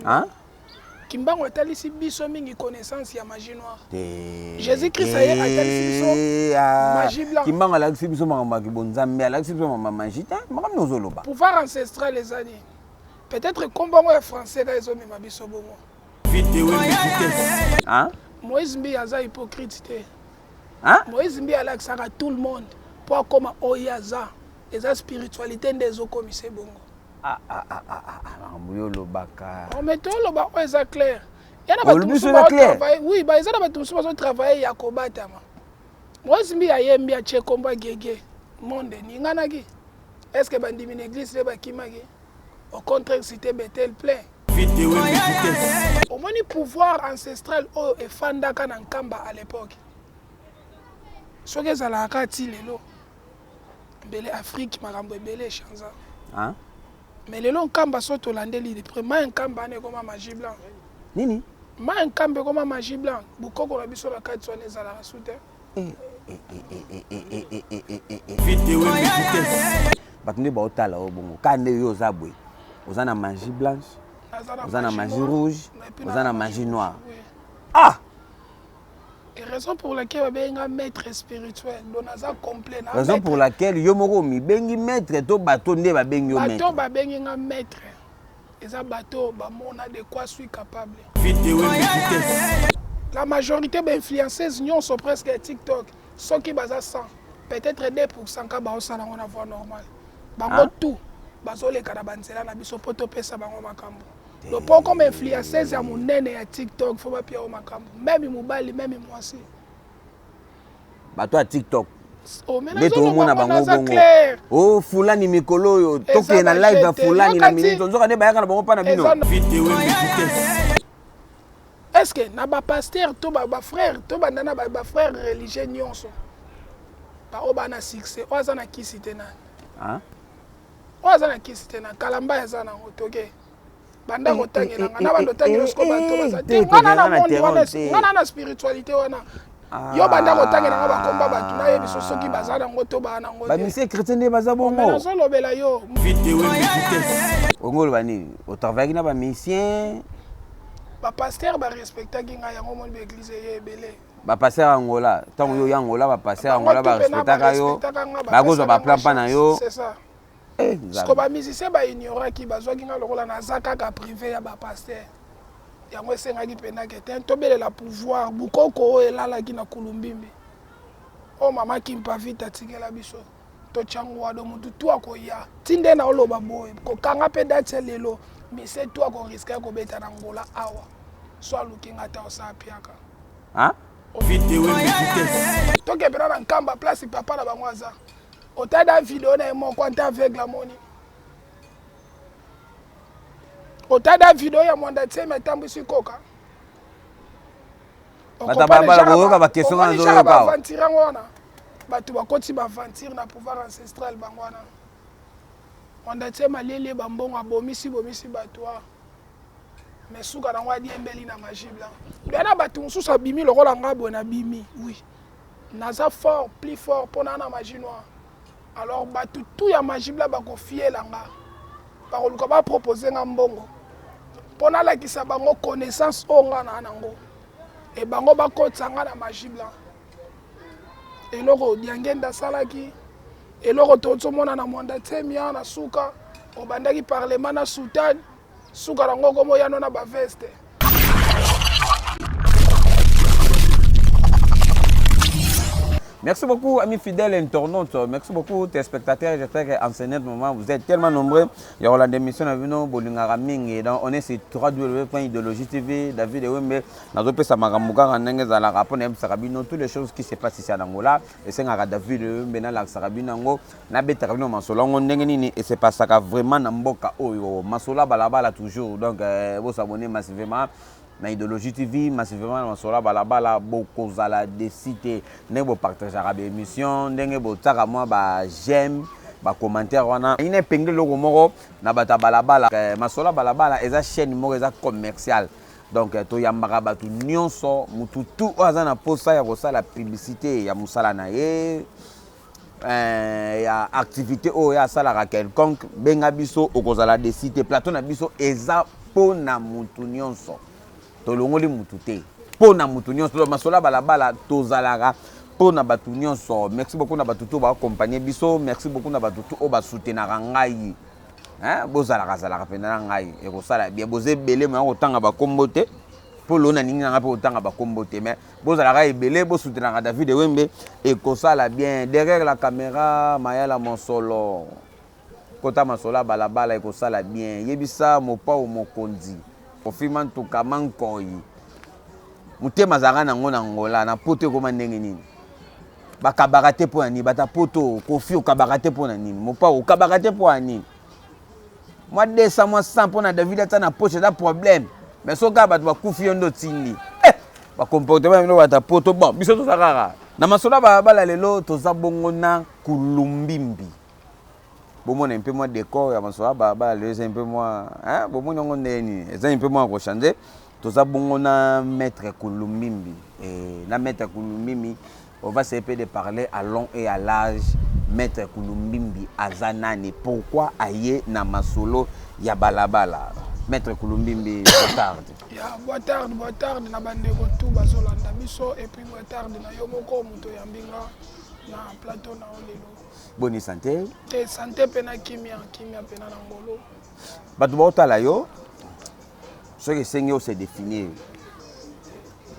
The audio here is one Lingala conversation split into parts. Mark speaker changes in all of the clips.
Speaker 1: Kimbangu. Kimbangu atalisi biso mingi connaissance ya magie noire. Jésus Christ aye atalisi biso
Speaker 2: ah,
Speaker 1: magie blanche.
Speaker 2: Kimbangu alakisi biso makambo ya kibonzambe, alakisi biso makambo ya magie te, makambo nini ozoloba?
Speaker 1: Pouvoir ancestral eza nini? Peut-être kombo yango ya français kaka ezomema biso bongo.
Speaker 2: Hein?
Speaker 1: Moïse Mbiye aza hypocrite te.
Speaker 2: Hein?
Speaker 1: Moïse Mbiye alakisaka tout le monde po akoma oyo aza. Eza spiritualité nde ezokomisa ebongo.
Speaker 2: Ah, ah, ah, ah, ah, ah, makambo yo olobaka.
Speaker 1: Oh, mais toloba oyo eza clair. Ya na bato
Speaker 2: Olobi
Speaker 1: mosusu
Speaker 2: so eza clair.
Speaker 1: baotravaille, oui, ba eza na bato mosusu bazotravaille ya kobatama. Moïse Mbiye ayembi atie kombo ya Gege. Monde eninganaki. Est-ce que bandimi na église nde bakimaki? Au contraire, cité Bethel plein. Omoni pouvoir ancestral oyo efandaka na Nkamba à l'époque. Soki ezalaka kaka ti lelo, mbele Afrique makambo ebele echanza.
Speaker 2: Hein?
Speaker 1: Mais lelo Nkamba so tolandeli de près, mai Nkamba wana ekoma magie blanc.
Speaker 2: Nini?
Speaker 1: Mai Nkamba ekoma magie blanc. Bukoko na biso na kati wana ezalaka su te.
Speaker 2: Bato nde baotala yo bongo kaka nde yo oza boye, oza na magie blanche, oza na magie rouge, oza na magie noire. Ah!
Speaker 1: Et raison pour laquelle babengi nga maître spirituel, donc naza complet na
Speaker 2: Raison pour laquelle yo moko omibengi maître to bato nde babengi yo
Speaker 1: bato
Speaker 2: maître?
Speaker 1: Babengi nga maître eza bato bamona de quoi suis capable. La majorité bainfluenceuse nyonso presque ya TikTok, soki baza 100, peut-être 2% ka baosala yango na voie normale. Bango tout bazoleka na banzela na biso mpo topesa bango makambo. Donc mpo okoma influenceuse ya monene ya TikTok, fo bapia yo makambo, meme mobali meme mwasi.
Speaker 2: Bato ya TikTok
Speaker 1: Oh, mais
Speaker 2: nde
Speaker 1: nazoloba
Speaker 2: toomona
Speaker 1: ngo
Speaker 2: bango
Speaker 1: naza
Speaker 2: bongo
Speaker 1: clair.
Speaker 2: O fulani mikolo oyo
Speaker 1: Eza
Speaker 2: tokende na live ya
Speaker 1: bajete.
Speaker 2: fulani na
Speaker 1: Yoka ti-
Speaker 2: minute, nzoka nde bayaka na bango mpa na bino.
Speaker 1: Eza na- Est-ce que na bapasteur to bafrère to banda na bafrère religieux nyonso baoyo baa na succès, oyo aza na kisi te nani?
Speaker 2: Hein?
Speaker 1: Oyo aza na kisi te na kalamba aza nango toke banda kotangela nga na banda otangela siko bato baza te. Nga na na monde wana, nga na na spiritualité wana. Yo banda kotangela nga bakomba bato, nayebi so soki baza nango to baa nango te.
Speaker 2: Bamisie chrétien nde baza
Speaker 1: Mais
Speaker 2: bongo.
Speaker 1: Nazolobela yo.
Speaker 2: Ongo oloba nini? Otravaillaki na bamisien?
Speaker 1: Bapasteur barespectaki ngai, yango omoni baeglise eye ebele.
Speaker 2: Bapasteur ya Angola, ntango yo oya Angola, bapasteur ya
Speaker 1: Bango
Speaker 2: Angola
Speaker 1: tu mpena
Speaker 2: barespectaka yo,
Speaker 1: barespectaka nga,
Speaker 2: bakozwa
Speaker 1: bapesaka
Speaker 2: baplan
Speaker 1: nga
Speaker 2: mpa na
Speaker 1: chance.
Speaker 2: yo.
Speaker 1: C'est ça.
Speaker 2: Eh,
Speaker 1: Siko
Speaker 2: Nzambe.
Speaker 1: Bamusicien baignoraki, bazwaki nga lokola naza kaka privé ya bapasteur. Yango esengaki mpena ke te tobelela pouvoir bukoko oyo elalaki na kulumbimbi, oyo mama Kimpavita atikela biso, totya ngwado motu tu akoya ti nde na oloba boye kokanga mpe date ya lelo mise tu akoriske ya kobeta na Ngola awa so aluki nga ta osala piaka.
Speaker 2: Hein?
Speaker 1: Toke mpena na Nkamba, place papa na bango aza. Otada video na ye moko ante aveugle amoni. Otada video ya Mwanda Tsemi atambwisi koka.
Speaker 2: Bato ya balabala boyoka baquestion wana nazoyoka awa.
Speaker 1: Baaventure yango wana, bato bakoti baaventure na pouvoir ancestral bango wana. Mwanda Tsemi alielie bambongo, abomisi bomisi bato a mais suka nango adiembeli na magie blanc. Bia na bato mosusu abimi lokola nga boye, nabimi, oui, naza fort, plus fort mpo naa na magie noire. Alors bato tu ya magie blanc bakofiela nga, bakoluka bapropose nga mbongo mpo nalakisa bango connaissance oyo nga naa nango, e bango bakotisa nga na magie blanc. Eloko Diangenda asalaki, eloko tozomona na Mwanda Tsemia na suka, obandaki parlement na soutane, suka nango komo yano na baveste.
Speaker 2: Merci beaucoup, amis fidèles internautes. Merci beaucoup, téléspectateurs. J'espère qu'en ce net moment, vous êtes tellement nombreux. Il y aura l'émission de Vino Bolingara Mingi. Donc, on est sur www.idéologie TV, David Ewembe. Nazopesa makambo kaka ndenge ezalaka mpo nayebisaka bino toutes les choses qui se passent ici en Angola. Esengaka David Ewembe nalakisaka bino yango, nabetaka bino masolo yango ndenge nini esepasaka vraiment na mboka oyo. Masolo ya balabala toujours. Donc, bosabonner massivement na Idéologie TV, massivement na masolo ya balabala, bokozala déçus te. Ndenge bopartageaka baémission, ndenge botiaka mwa ba j'aime, bacommentaire wana, ina epengeli eloko moko na bato ya balabala. Masolo ya balabala eza chaîne moko eza commerciale. Donc toyambaka bato nyonso, mutu tu oyo aza na posa ya kosala publicité ya mosala na ye, ya activité oyo ye asalaka quelconque, benga biso, okozala déçu te. Plateau na biso eza Mpo na mutu nyonso, tolongoli mutu te, mpo na mutu nyonso. Masolo ya balabala, tozalaka mpo na bato nyonso. Merci beaucoup na bato to baaccompagne biso. Merci beaucoup na bato to oyo basoutenaka ngai. Bozalaka zalaka mpenza na ngai, ekosala bien. Boza ebele, moya kotanga bakombo te, mpo lelo naningi na ngai mpe kotanga bakombo te, mais bozalaka ebele, bosoutenaka David Ewembe, ekosala bien. Derrière la caméra, Mayala Mosolo. Kota masolo ya balabala, ekosala bien. Yebisa Mopao mokonzi ofima ntuka mankoi motema azalaka nango na Ngola na Poto, ekoma ndenge nini? Bakabaka te mpo na nini? Bata Poto, Kofi, okabaka te mpo na nini? Mopao, okabaka te mpo na nini? Mwa 200, mwa 100 mpo na David ata na poche eza problème, mais soki kaka bato bakufi, yo nde otindi. Bacomportement ya bino bata Poto. Bon, biso toza kaka na masolo ya balabala. Lelo toza bongo na Kulumbimbi. Bomona mpe mwa décor ya masolo ya balabala lelo eza mpe mwa, bomoni yango ndenge nini, eza mpe mwa kochange. Toza bongo na maître Kulumbimbi. Et na maître Kulumbimbi, on va essayer de parler à long et à large. Maître Kulumbimbi aza nani? Pourquoi aye na masolo ya balabala? Maître Kulumbimbi, boa tarde.
Speaker 1: Ya boa tarde, boa tarde na bandeko tu bazolanda biso, et puis boa tarde na yo moko moto oyambi nga na plateau na yo lelo.
Speaker 2: Boni santé?
Speaker 1: Te, santé mpe na kimia, kimia mpena na ngolo.
Speaker 2: Bato baotala yo, soki esengi ose définir,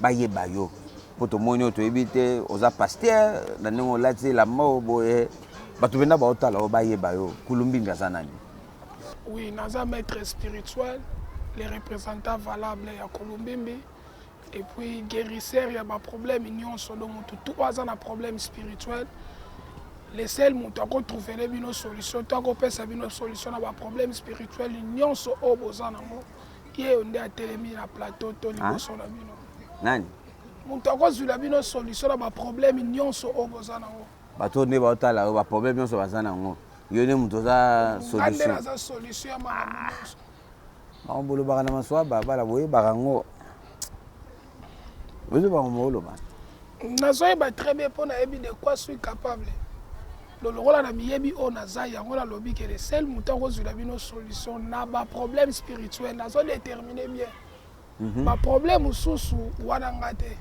Speaker 2: bayeba yo, mpo tomoni oyo toyebi te, oza pasteur na ndenge olati elamba oyo boye. Bato mpenza baotala oyo, bayeba yo, Kulumbimbi aza nani?
Speaker 1: Oui, naza maître spirituel, le représentant valable ya Kulumbimbi, et puis guérisseur ya baproblème nyonso. Donc motu tu oyo aza na problème spirituel, le seul moto akotrouvele bino solution to akopesa bino solution na baproblème spirituel nyonso oyo boza nango, ye oyo nde atelemi na plateau to liboso na bino.
Speaker 2: Nani?
Speaker 1: Moto akozwila bino solution na baproblème nyonso oyo boza nango.
Speaker 2: Bato oyo nde baotala oyo, baproblème nyonso baza nango, yo nde moto oza
Speaker 1: Nga nde
Speaker 2: solution?
Speaker 1: Naza solution ya makambo nyonso.
Speaker 2: Makambo bolobaka na masolo ya balabala, boyebaka yango? Boyebaka mooloba?
Speaker 1: Nazoyeba très bien, mpo nayebi de quoi suis capable. Lokola na miyebi oyo naza yango, nalobi ke le seul moto akozwila bino solution na baproblème spirituel, nazodétermine bien baproblème mosusu wana nga te,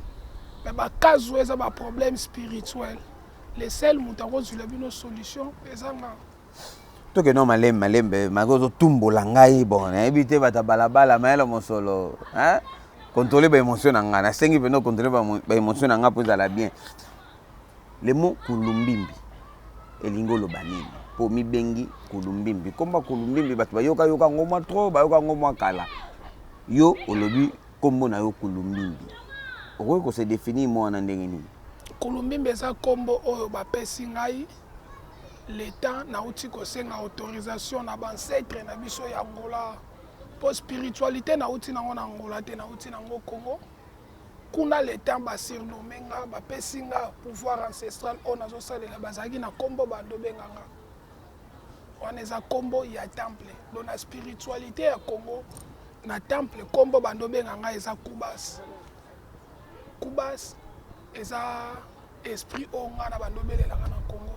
Speaker 1: mais bacase oyo eza baproblème spirituel, le seul moto akozwila bino solution eza nga.
Speaker 2: Tokende malembe malembe, maki ozotumbola ngai. Bon, nayebi te, bato ya balabala, Mayele Mosolo, contrôle baémotion na ngai. Nasengi mpenza contrôle baémotion na ngai mpo ezala bien. Le mot Kulumbimbi elingi oloba nini? Mpo mibengi Kulumbimbi, komba Kulumbimbi, bato bayokayoka yango mwa trop, bayoka yango mwa kala. Yo olobi nkombo na yo Kulumbimbi, okoki kose définir mwa wana ndenge nini?
Speaker 1: Kulumbimbi eza nkombo oyo bapesi ngai le temps nauti kosenga autorisation na baancêtre na biso ya Angola, mpo spiritualité nauti nango na Angola te, nauti nango Congo. Kuna le temps basurnomme nga, bapesi nga pouvoir ancestral oyo nazosalela, bazalaki na nkombo bandobenga nga wana, eza nkombo ya temple. Donc na spiritualité ya Congo, na temple, nkombo bandobenga nga eza Kubas. Kubas eza esprit oyo nga na bandobelelaka na Congo.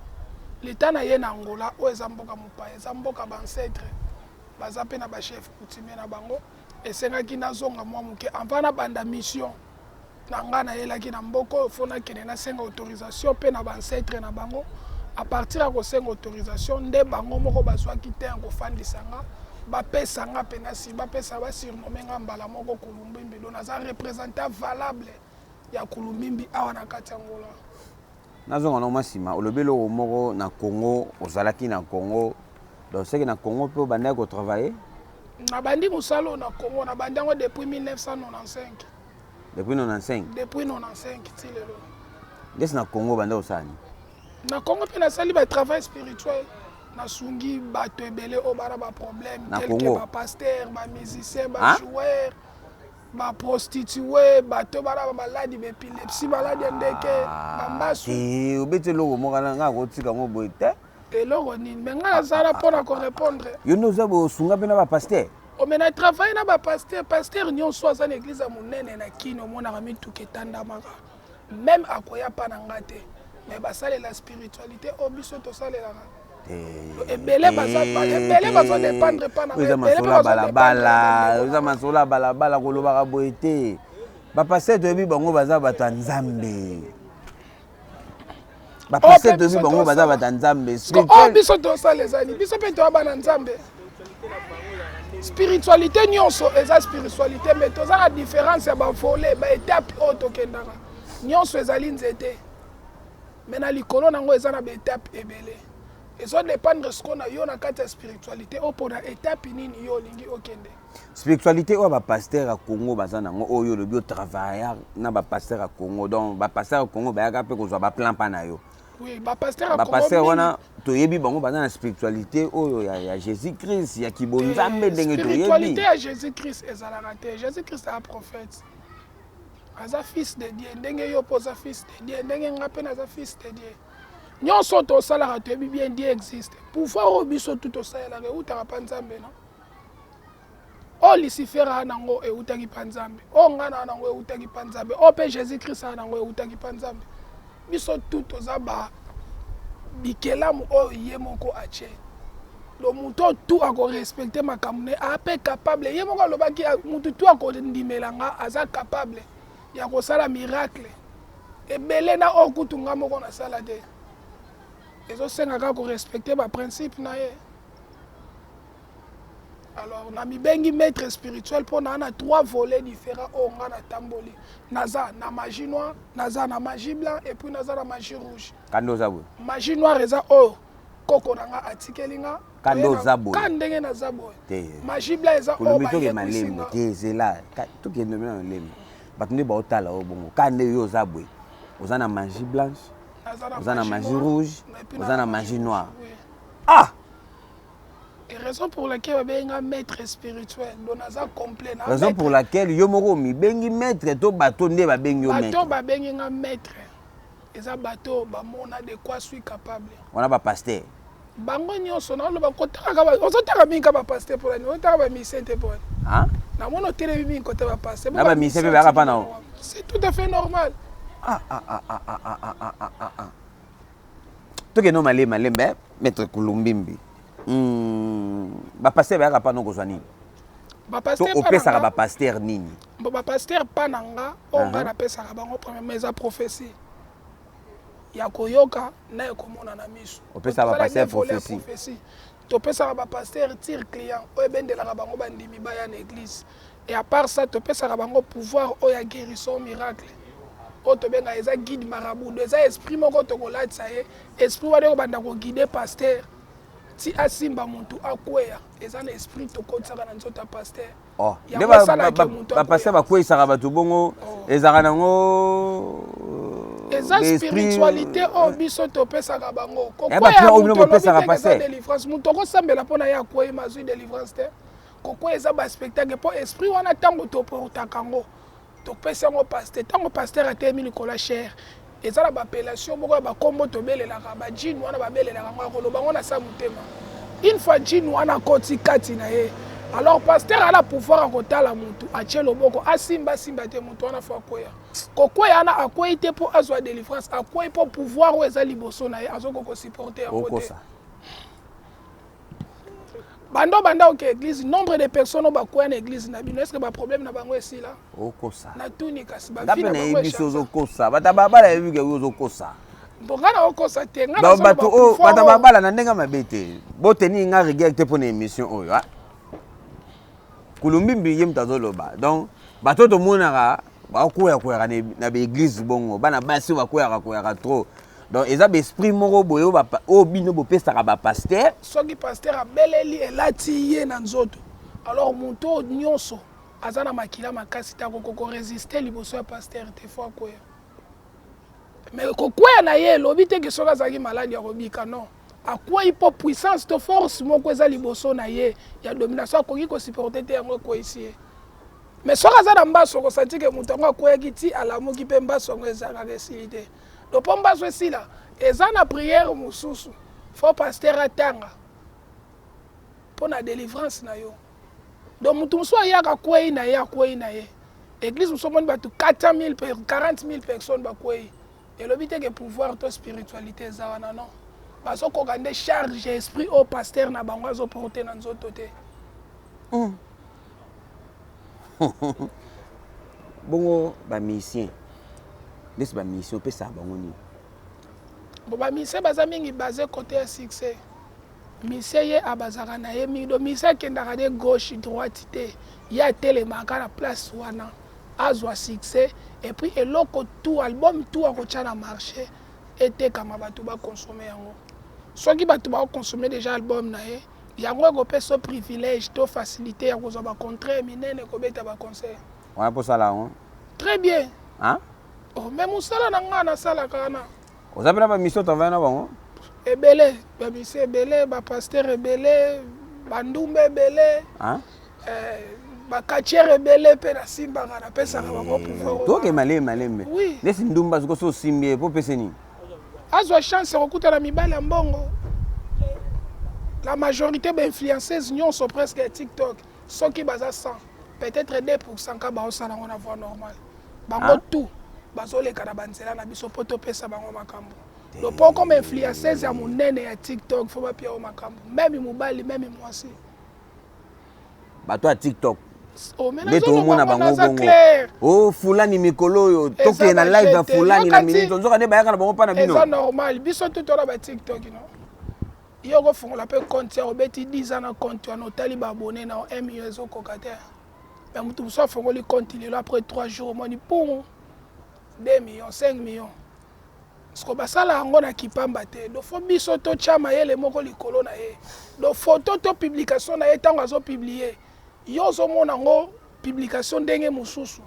Speaker 1: Leta na ye na Angola oyo eza mboka mopaya, eza mboka baancêtre, baza mpe na bachef coutumier na bango. Esengaki nazonga mwa moke avant nabanda mission na nga nayelaki na mboka oyo. Faut nakende nasenga autorisation mpe na baancêtre na bango. À partir ya kosenga autorisation nde bango moko bazwaki te ya kofandisa nga, bapesa nga mpena si bapesa, basurnomme nga mbala moko Kulumbimbi. Donc naza représentant valable ya Kulumbimbi awa na kati ya Angola.
Speaker 2: Nazonga na mwa nsima. Olobi eloko moko na Congo, ozalaki na Congo, donc seke na Congo mpe obandaki kotravaille?
Speaker 1: Nabandi mosala oyo na Congo, nabandi yango depuis 1995.
Speaker 2: Depuis 95?
Speaker 1: Depuis 95 ti lelo.
Speaker 2: Ndesi na Congo obanda kosala nini?
Speaker 1: Na Congo mpe nasali batravail spirituel, nasungi bato ebele oyo bana baproblème, tel que bapasteur, bamusicien, bajoueur, baprostitue, bato bana bamaladi, baépilepsie, maladi ya ndeke, bambasu.
Speaker 2: Obeti eloko moko na ngai, akotika yango boye te.
Speaker 1: Eloko nini? Me ngai nazala mpona korépondre.
Speaker 2: Yo nde oza boye, osunga mpe na bapasteur?
Speaker 1: Ome na travaille na bapasteur. Pasteur nyonso aza na église ya monene na Kini, omonaka mituka etandamaka, même akoya mpa na nga te, mais basalela spiritualité oyo biso tosalelaka. Ebele ebele bazodépendre pa na
Speaker 2: eza masolo ya balabala, eza masolo ya balabala, kolobaka boye te. Bapasteur, toyebi bango baza bato ya Nzambe. Bapasteur, toyebi bango baza bato ya Nzambe.
Speaker 1: Oyo biso tosala ezali, biso mpe toya bana Nzambe. Spiritualité nyonso eza spiritualité, mais toza na différence ya bavolets, baétape oyo tokendaka. Nyonso ezali nzete, mais na likolo nango eza na baétape ebele. Ezodépendre siko na yo na kati ya spiritualité oyo, mpona étape nini yo olingi okende.
Speaker 2: Spiritualité oyo bapasteur ya Congo baza nango, oyo olobi otravailler na bapasteur ya Congo, donc bapasteur ya Congo bayaka mpe kozwa baplan mpa na yo?
Speaker 1: Oui, bapasteur ya
Speaker 2: Bapasteur wana, toyebi bango baza na spiritualité oyo ya Jésus Christ, ya kibonzambe, ndenge toyebi.
Speaker 1: Spiritualité ya Jésus Christ ezalaka te. Jésus Christ aza prophète, aza fils de Dieu, ndenge yo mpo oza fils de Dieu, ndenge nga mpe naza fils de Dieu. Nyonso tosalaka, toyebi bien Dieu existe. Pouvoir oyo biso tu tosalelaka eutaka mpa Nzambe. No oyo Lucifer aa nango eutaki mpa Nzambe, oyo ngai naa nango eutaki mpa Nzambe, oyo mpe Jésus Christ aa nango eutaki mpa Nzambe. Biso tu toza ba bikelamu oyo ye moko atie. Donc moto oyo tu akorespecte makambo ne aa mpe capable. Ye moko alobaki: motu tu akondimela nga aza capable ya kosala miracle ebele na oyo kutu nga moko nasala te. Ezosenga kaka korespecte baprincipe na ye. Alors na mibengi maître spirituel mpo naa na trois volets différents oyo nga natamboli. Naza na magie noire, naza na magie blanc et puis naza na magie rouge.
Speaker 2: Kanda oza boye.
Speaker 1: Magie noire eza oyo koko na nga atikeli nga.
Speaker 2: Kanda oza boye.
Speaker 1: Ka ndenge naza boye. Magie blanc eza oyo
Speaker 2: Kolobi toke malembe te, ezela tokende na malembe. Bato nde baotala oyo bongo. Ka nde yo oza boye, oza na magie blanche, oza na magie rouge, oza na magie noire. Ah!
Speaker 1: Et raison pour laquelle babenga maître spirituel, donc naza complet.
Speaker 2: Na raison pour laquelle yo moko mibengi maître to bato nde babengi yo maître?
Speaker 1: Bato babengi nga maître eza bato bamona de quoi suis capable.
Speaker 2: Wana bapasteur?
Speaker 1: Bango nyonso. Naoloba kotaka, ozotaka mingi ka bapasteur mpona nini? Ozotaka bamusicien te mpona? Namoni otelemi mingi kote bapasteur.
Speaker 2: Na bamusicien mpe bayaka mpa na o?
Speaker 1: C'est tout à fait normal.
Speaker 2: Ah, ah, ah, ah, ah, ah, ah, ah, ah. Tokende malembe malembe, maître Kulumbimbi. Bapasteur bayaka mpa no kozwa nini? To opesaka bapasteur nini?
Speaker 1: Bon, bapasteur mpa na nga, oyo nga napesaka bango, premièrement eza prophétie ya koyoka na ekomona na miso.
Speaker 2: Opesaka bapasteur prophétie?
Speaker 1: Topesaka bapasteur tire client oyo ebendelaka bango bandimi baya na église. Et à part ça, topesaka bango pouvoir oyo ya guérison miracle, oyo tobengaka eza guide marabout. Eza esprit moko tokolatisa ye. Esprit wana ekobanda koguide pasteur ti asimba motu akweya. Eza na esprit tokotisaka na nzoto ya pasteur.
Speaker 2: Oh, nde bapasteur bakweyisaka bato bongo? Ezalaka nango?
Speaker 1: Eza spiritualité oyo biso topesaka bango.
Speaker 2: Kokweyapesaka
Speaker 1: délivrance, moto okosambela mpo na ye akwei, mazwi délivrance te. Kokwea eza baspectacle, mpo esprit wana, ntango toportaka yango, topesi yango pasteur. Ntango pasteur atelemi likolo ya chaire, eza na baappellation moko ya bakombo tobelelaka bajine wana, babelelaka yango, akoloba yango na sa motema. Une fois jine wana akoti kati na ye, alors pasteur ala pouvoir akotala motu, atie loboko, asimba, asimba te, motu wana fo akweya. Kokweya wana, akwei te mpo azwa délivrance, akwei mpo pouvoir oyo eza liboso na ye azokoka kosupporte yango te. Bando banda oke église, nombre de personnes oyo bakwea na église na bino, est ce que baproblème na bango esila?
Speaker 2: Okosa.
Speaker 1: Natuni kasi.
Speaker 2: Nga mpe nayebi biso ozokosa. Bato babala yebi ke ozokosa.
Speaker 1: Bon, nga na okosa te.
Speaker 2: Nga bato oyo, bato babala na ndenge mabe te, boteni nga rigueur te mpo na émission oyo. Kulumbimbi ye moto azoloba. Donc bato oyo tomonaka bakoyakoyaka na baeglise bongo, bana basi oyo bakoyaka koyaka trop, donc eza baesprit moko boye oyo bino bopesaka bapasteur.
Speaker 1: Soki pasteur abeleli, elati ye na nzoto, alors moto oyo nyonso aza na makila makasi te akoki koresiste liboso ya pasteur te, fo akwea. Mais kokwea na ye elobi te ke soki azalaki maladi akobika. Non, akwei mpo puissance to force moko eza liboso na ye ya domination, akoki kosupporte te, yango ekweyisi ye. Mais soki aza na mbaso, okosanti ke moto yango akweyaki ti alamuki mpe mbaso yango ezalaka esili te. Donc mpo mbaso esila, eza na prière mosusu fo pasteur atanga mpo na délivrance na yo. Donc motu mosusu ayaka, akwei na ye, akwei na ye. Église mosusu omoni bato 400 000, 40 000 personnes bakwei, elobi te ke pouvoir to spiritualité eza wana. Non. Bazokoka nde charge ya esprit oyo pasteur na bango azoporte na nzoto te.
Speaker 2: Bongo bamusicien, ndesi bamusicien opesaka bango nini?
Speaker 1: Bon, bamusicien baza mingi base côté ya succès. Musicien ye abazaka na ye mingi. Donc musicien akendaka de gauche droite te, ye atelemaka na place wana, azwa succès et puis eloko tout, album tout akotya na marché, etekama, bato bakonsome yango. Soki bato bakonsome déjà album na ye, yango ekopesa privilège to facilité ya kozwa bacontrat minene, kobeta baconcert.
Speaker 2: Wana mposala yango.
Speaker 1: Très bien.
Speaker 2: Hein?
Speaker 1: Oh, mais mosala na ngai nasalaka wana.
Speaker 2: Oza mpe na bamission, travaille na bango?
Speaker 1: Ebele, bamusicien ebele, bapasteur ebele, bandumba ebele.
Speaker 2: Hein?
Speaker 1: Bacatcheur ebele mpe nasimbaka, napesaka bango pouvoir.
Speaker 2: Toke malembe malembe.
Speaker 1: Oui.
Speaker 2: Nesi ndumba siko so osimbi ye mpo opese nini?
Speaker 1: Azwa chance ya kokutana mibali ya mbongo. La majorité bainfluenceuse nyonso presque ya TikTok, soki baza 100, peut-être 2 ka baosala yango na voie normale. Bango
Speaker 2: Ah.
Speaker 1: tout bazoleka na banzela na biso mpo topesa bango makambo. Donc mpo comme influenceuse ya monene ya TikTok, faut bapia yo makambo, même mobali, même mwasi.
Speaker 2: Bato ya TikTok
Speaker 1: Oh, mais
Speaker 2: nde
Speaker 1: nazoloba
Speaker 2: toomona
Speaker 1: ngo
Speaker 2: bango
Speaker 1: naza
Speaker 2: bongo.
Speaker 1: clair.
Speaker 2: O fulani mikolo oyo tokende na live ya
Speaker 1: bajete.
Speaker 2: fulani na
Speaker 1: Yoka ti-
Speaker 2: minute, nzoka nde bayaka na bango mpa na bino.
Speaker 1: Eza normal, biso tu tona baTikTok. No, yo kofongola mpe compte ya obeti 10 ans na compte wana, otali baabonné na 1 million ezokoka te. Mais motu mosusu afongoli compte lelo, après 3 jours omoni pum, 2 millions, 5 millions. Parce que basala yango na kipamba te. Donc faut biso totya mayele moko likolo na ye. Donc photo to publication na ye, ntango azopublie, yo ozomona yango publication ndenge mosusu.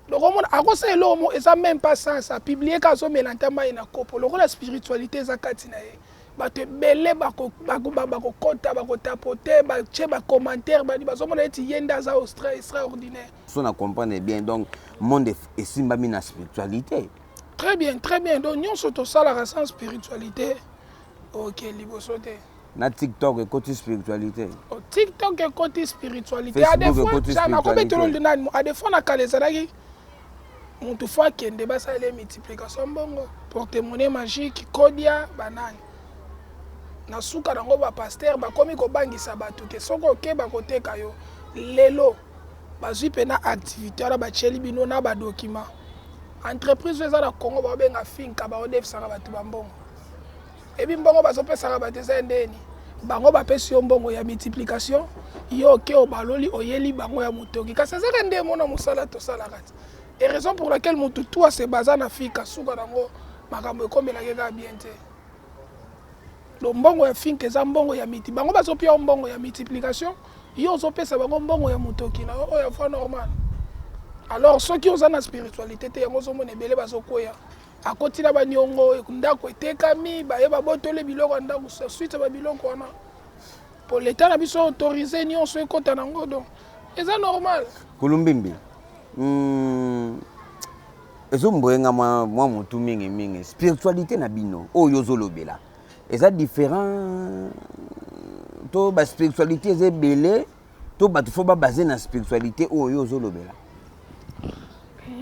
Speaker 1: Donc omona akosala eloko mo eza même pas sens, apublie ka azomela nta mai na kopo. Lokola spiritualité eza kati na ye, bato ebele bakokɔta, bakotapote, batie bacommentaire, bani bazomona neti ye nde aza extraordinaire.
Speaker 2: So na comprendre bien, donc monde esimbami na spiritualité.
Speaker 1: Très bien, très bien. Donc nyonso tosalaka sans spiritualité, ok, liboso te.
Speaker 2: Na TikTok ekoti spiritualité?
Speaker 1: Oh, TikTok ekoti spiritualité. A des
Speaker 2: Facebook
Speaker 1: fois
Speaker 2: ekoti
Speaker 1: nakobetela
Speaker 2: spiritualité.
Speaker 1: Nani, a des fois na kala ezalaki motu faut akende basalela ye multiplication, mbongo, porte-monnaie magique, kodia banani. Na suka nango bapasteur bakomi kobangisa bato ke soki oke bakoteka yo. Lelo bazwi mpena activité wana, batieli bino na badocument. Entreprise oyo eza na Congo baobenga Finka, baodefisaka bato bambongo. Ebi mbongo bazopesaka bato eza ndeni? Bango bapesi yo mbongo ya multiplication, yo oke obaloli, oyeli bango ya motoki. Kasi ezaka nde mona mosala tosalaka ti. Et raison pour laquelle motu tu ase baza na Fika, suka nango makambo ekomelaki kaka bien te. Donc mbongo ya Finka eza mbongo ya miti. Bango bazopia yo mbongo ya multiplication, yo ozopesa bango mbongo ya motoki na yo oyo ya voie normale. Alors soki oza na spiritualité te, yango ozomona ebele bazokweya, akoti na baniongo, ndako etekami, baye babotoli biloko ya ndako suite ya babiloko wana, po leta na biso autorise nyonso ekɔta nango. Donc eza normal.
Speaker 2: Kulumbimbi, ezomboyenga mwa motu mingimingi. Spiritualité na bino oyo ozolobela eza différent to baspiritualité eza ebele, to bato faut babase na spiritualité oyo ozolobela?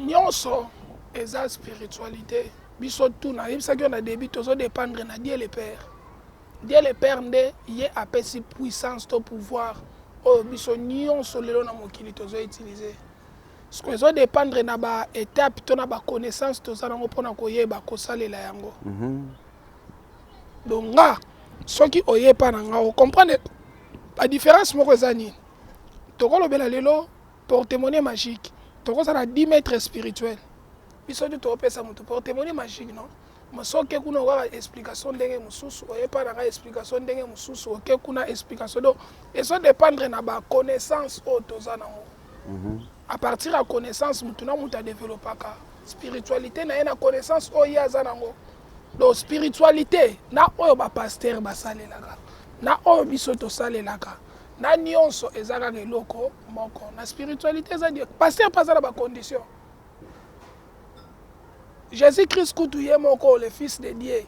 Speaker 1: Nyonso eza spiritualité. Biso tu nayebisaki yo na début, tozodépendre na Dieu le Père. Dieu le Père nde ye apesi puissance to pouvoir oyo biso nyonso lelo na mokili tozoutilize. Siko ezodépendre na baétape to na baconnaissance toza nango mpona koyeba kosalela yango. Donc nga soki oyepa na nga, ocomprendre badifférence moko eza nini. Tokolobela lelo porte-monnaie magique, tokozala 10 maîtres spirituel. Biso tu tokopesa motu porte-monnaie magique, non, mais soki kuna okaka explication ndenge mosusu, oyepa na nga explication ndenge mosusu, oke kuna explication. Donc ezodépendre na baconnaissance oyo toza nango. À partir ya connaissance, motu na motu adevelopaka spiritualité na ye na connaissance oyo ye aza nango. Donc spiritualité na oyo bapasteur basalelaka na oyo biso tosalelaka na nyonso eza kaka eloko moko. Na spiritualité eza pasteur mpe aza na bacondition. Jésus Christ kutu ye moko, le Fils de Dieu,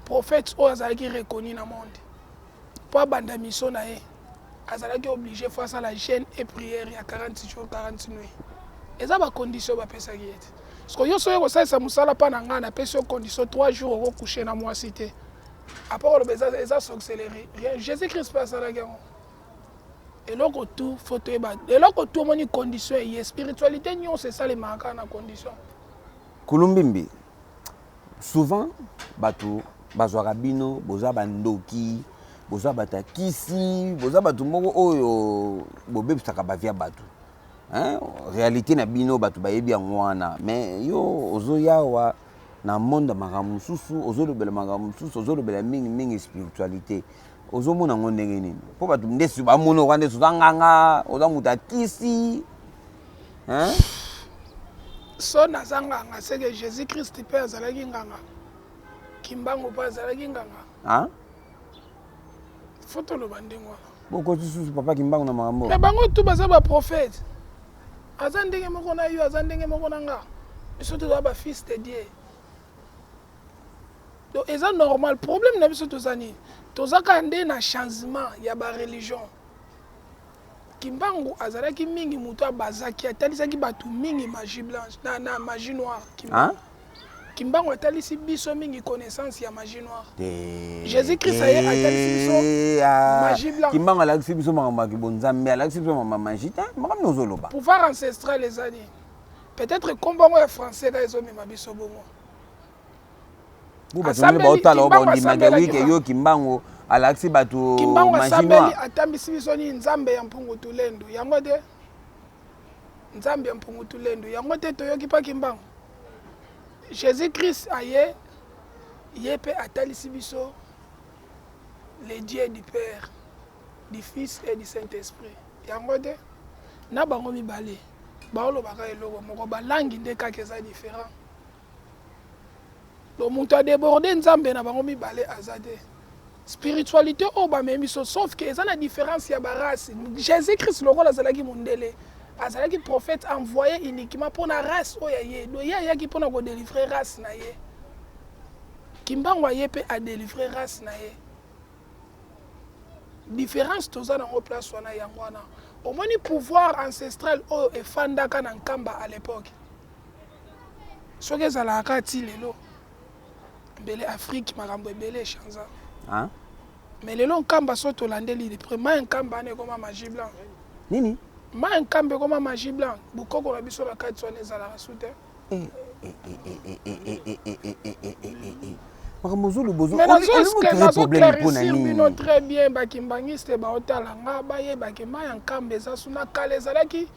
Speaker 1: prophète oyo azalaki reconnu na monde, mpo abanda mission na ye azalaki obligé faut asala jeûne et prière ya 40 jours 40 nuits. Eza bacondition bapesaki ye te. Parce que yo soki kosalisa mosala mpa na ngai, napesi yo condition 3 jours okocoucher na mwasi te. À part oloba eza sorcellerie, rien. Jésus Christ mpe asalaki yango. Eloko tu faut toyeba, eloko tu omoni condition eye, spiritualité nyonso esalemaka kaka na condition.
Speaker 2: Kulumbimbi, souvent bato bazwaka bino boza bandoki, boza bato ya kisi, boza bato moko oyo bobebisaka bavie ya bato, hein? Réalité na bino, bato bayebi yango wana. Mais yo ozoya awa na monde ya makambo mosusu, ozolobela makambo mosusu, ozolobela mingimingi spiritualité. Ozomona yango ndenge nini? Mpo bato ndesi bamona oka ndesi oza nganga, oza moto ya kisi, hein?
Speaker 1: So naza nganga, c'est que Jésus Christ mpe azalaki nganga, Kimbangu mpe azalaki nganga.
Speaker 2: Hein?
Speaker 1: Faut toloba ndenge wana.
Speaker 2: Bokoti susu papa Kimbangu na makambo.
Speaker 1: Mais bango tu baza baprophète. Aza ndenge moko na yo, aza ndenge moko na nga. Biso toza bafils de Dieu, donc eza normal. Problème na biso toza nini? Toza kaka nde na changement ya bareligion. Kimbangu azalaki mingi moto abazaki, atalisaki bato mingi magie blanche na magie noire. Kimbangu,
Speaker 2: Hein?
Speaker 1: Kimbangu atalisi biso mingi connaissance ya magie noire.
Speaker 2: Te.
Speaker 1: Jésus Christ aye atalisi biso
Speaker 2: ah,
Speaker 1: magie blanche.
Speaker 2: Kimbangu alakisi biso makambo ya kibonzambe, alakisi biso makambo ya magie te. Makambo nini ozoloba?
Speaker 1: Pouvoir ancestral eza nini? Peut-être kombo ya français kaka ezomema biso bongo.
Speaker 2: Po bato ndenge baotala oyo, bandimaka wike yo Kimbangu alakisi bato
Speaker 1: Kimbangu
Speaker 2: magie
Speaker 1: asambeli
Speaker 2: noire.
Speaker 1: Atambisi biso nini? Nzambe ya mpungu tulendu, yango te. Nzambe ya mpungu tulendu, yango te. Toyoki mpa Kimbangu. Jésus Christ aye, ye mpe atalisi biso le Dieu du Père, du Fils et du Saint-Esprit, yango te. Na bango mibale baolobaka eloko moko, balangi nde kaka eza différent. Donc moto adéborde Nzambe na bango mibale aza te. Spiritualité oyo bamemi biso, sauf que eza na différence ya barace. Jésus Christ, lokola azalaki mondele, azalaki prophète envoyé uniquement mpona race oyo aye. Do ye ayaki mpona kodélivrer race na ye. Kimbangu aye mpe adélivrer race na ye. Différence toza nango place wana, yango wana omoni pouvoir ancestral oyo efandaka na Nkamba à l'époque, soki ezalaka kaka ti lelo, mbele Afrique makambo ebele echanza.
Speaker 2: Hein?
Speaker 1: Mais lelo Nkamba, so tolandeli de près, mai Nkamba wana ekoma magie blanc.
Speaker 2: Nini?
Speaker 1: Mai Nkamba ekoma magie blanc. Bokoko na biso na kati wana ezalaka su te.
Speaker 2: Eh, eh, eh, eh, eh, eh, eh, eh, eh, eh, eh, eh, eh, eh. Makambo ozoloba
Speaker 1: Mais nazoclaircir bino très bien. Bakimbangiste baotala nga, bayebake mai ya Nkamba eza su. Na kala ezalaki,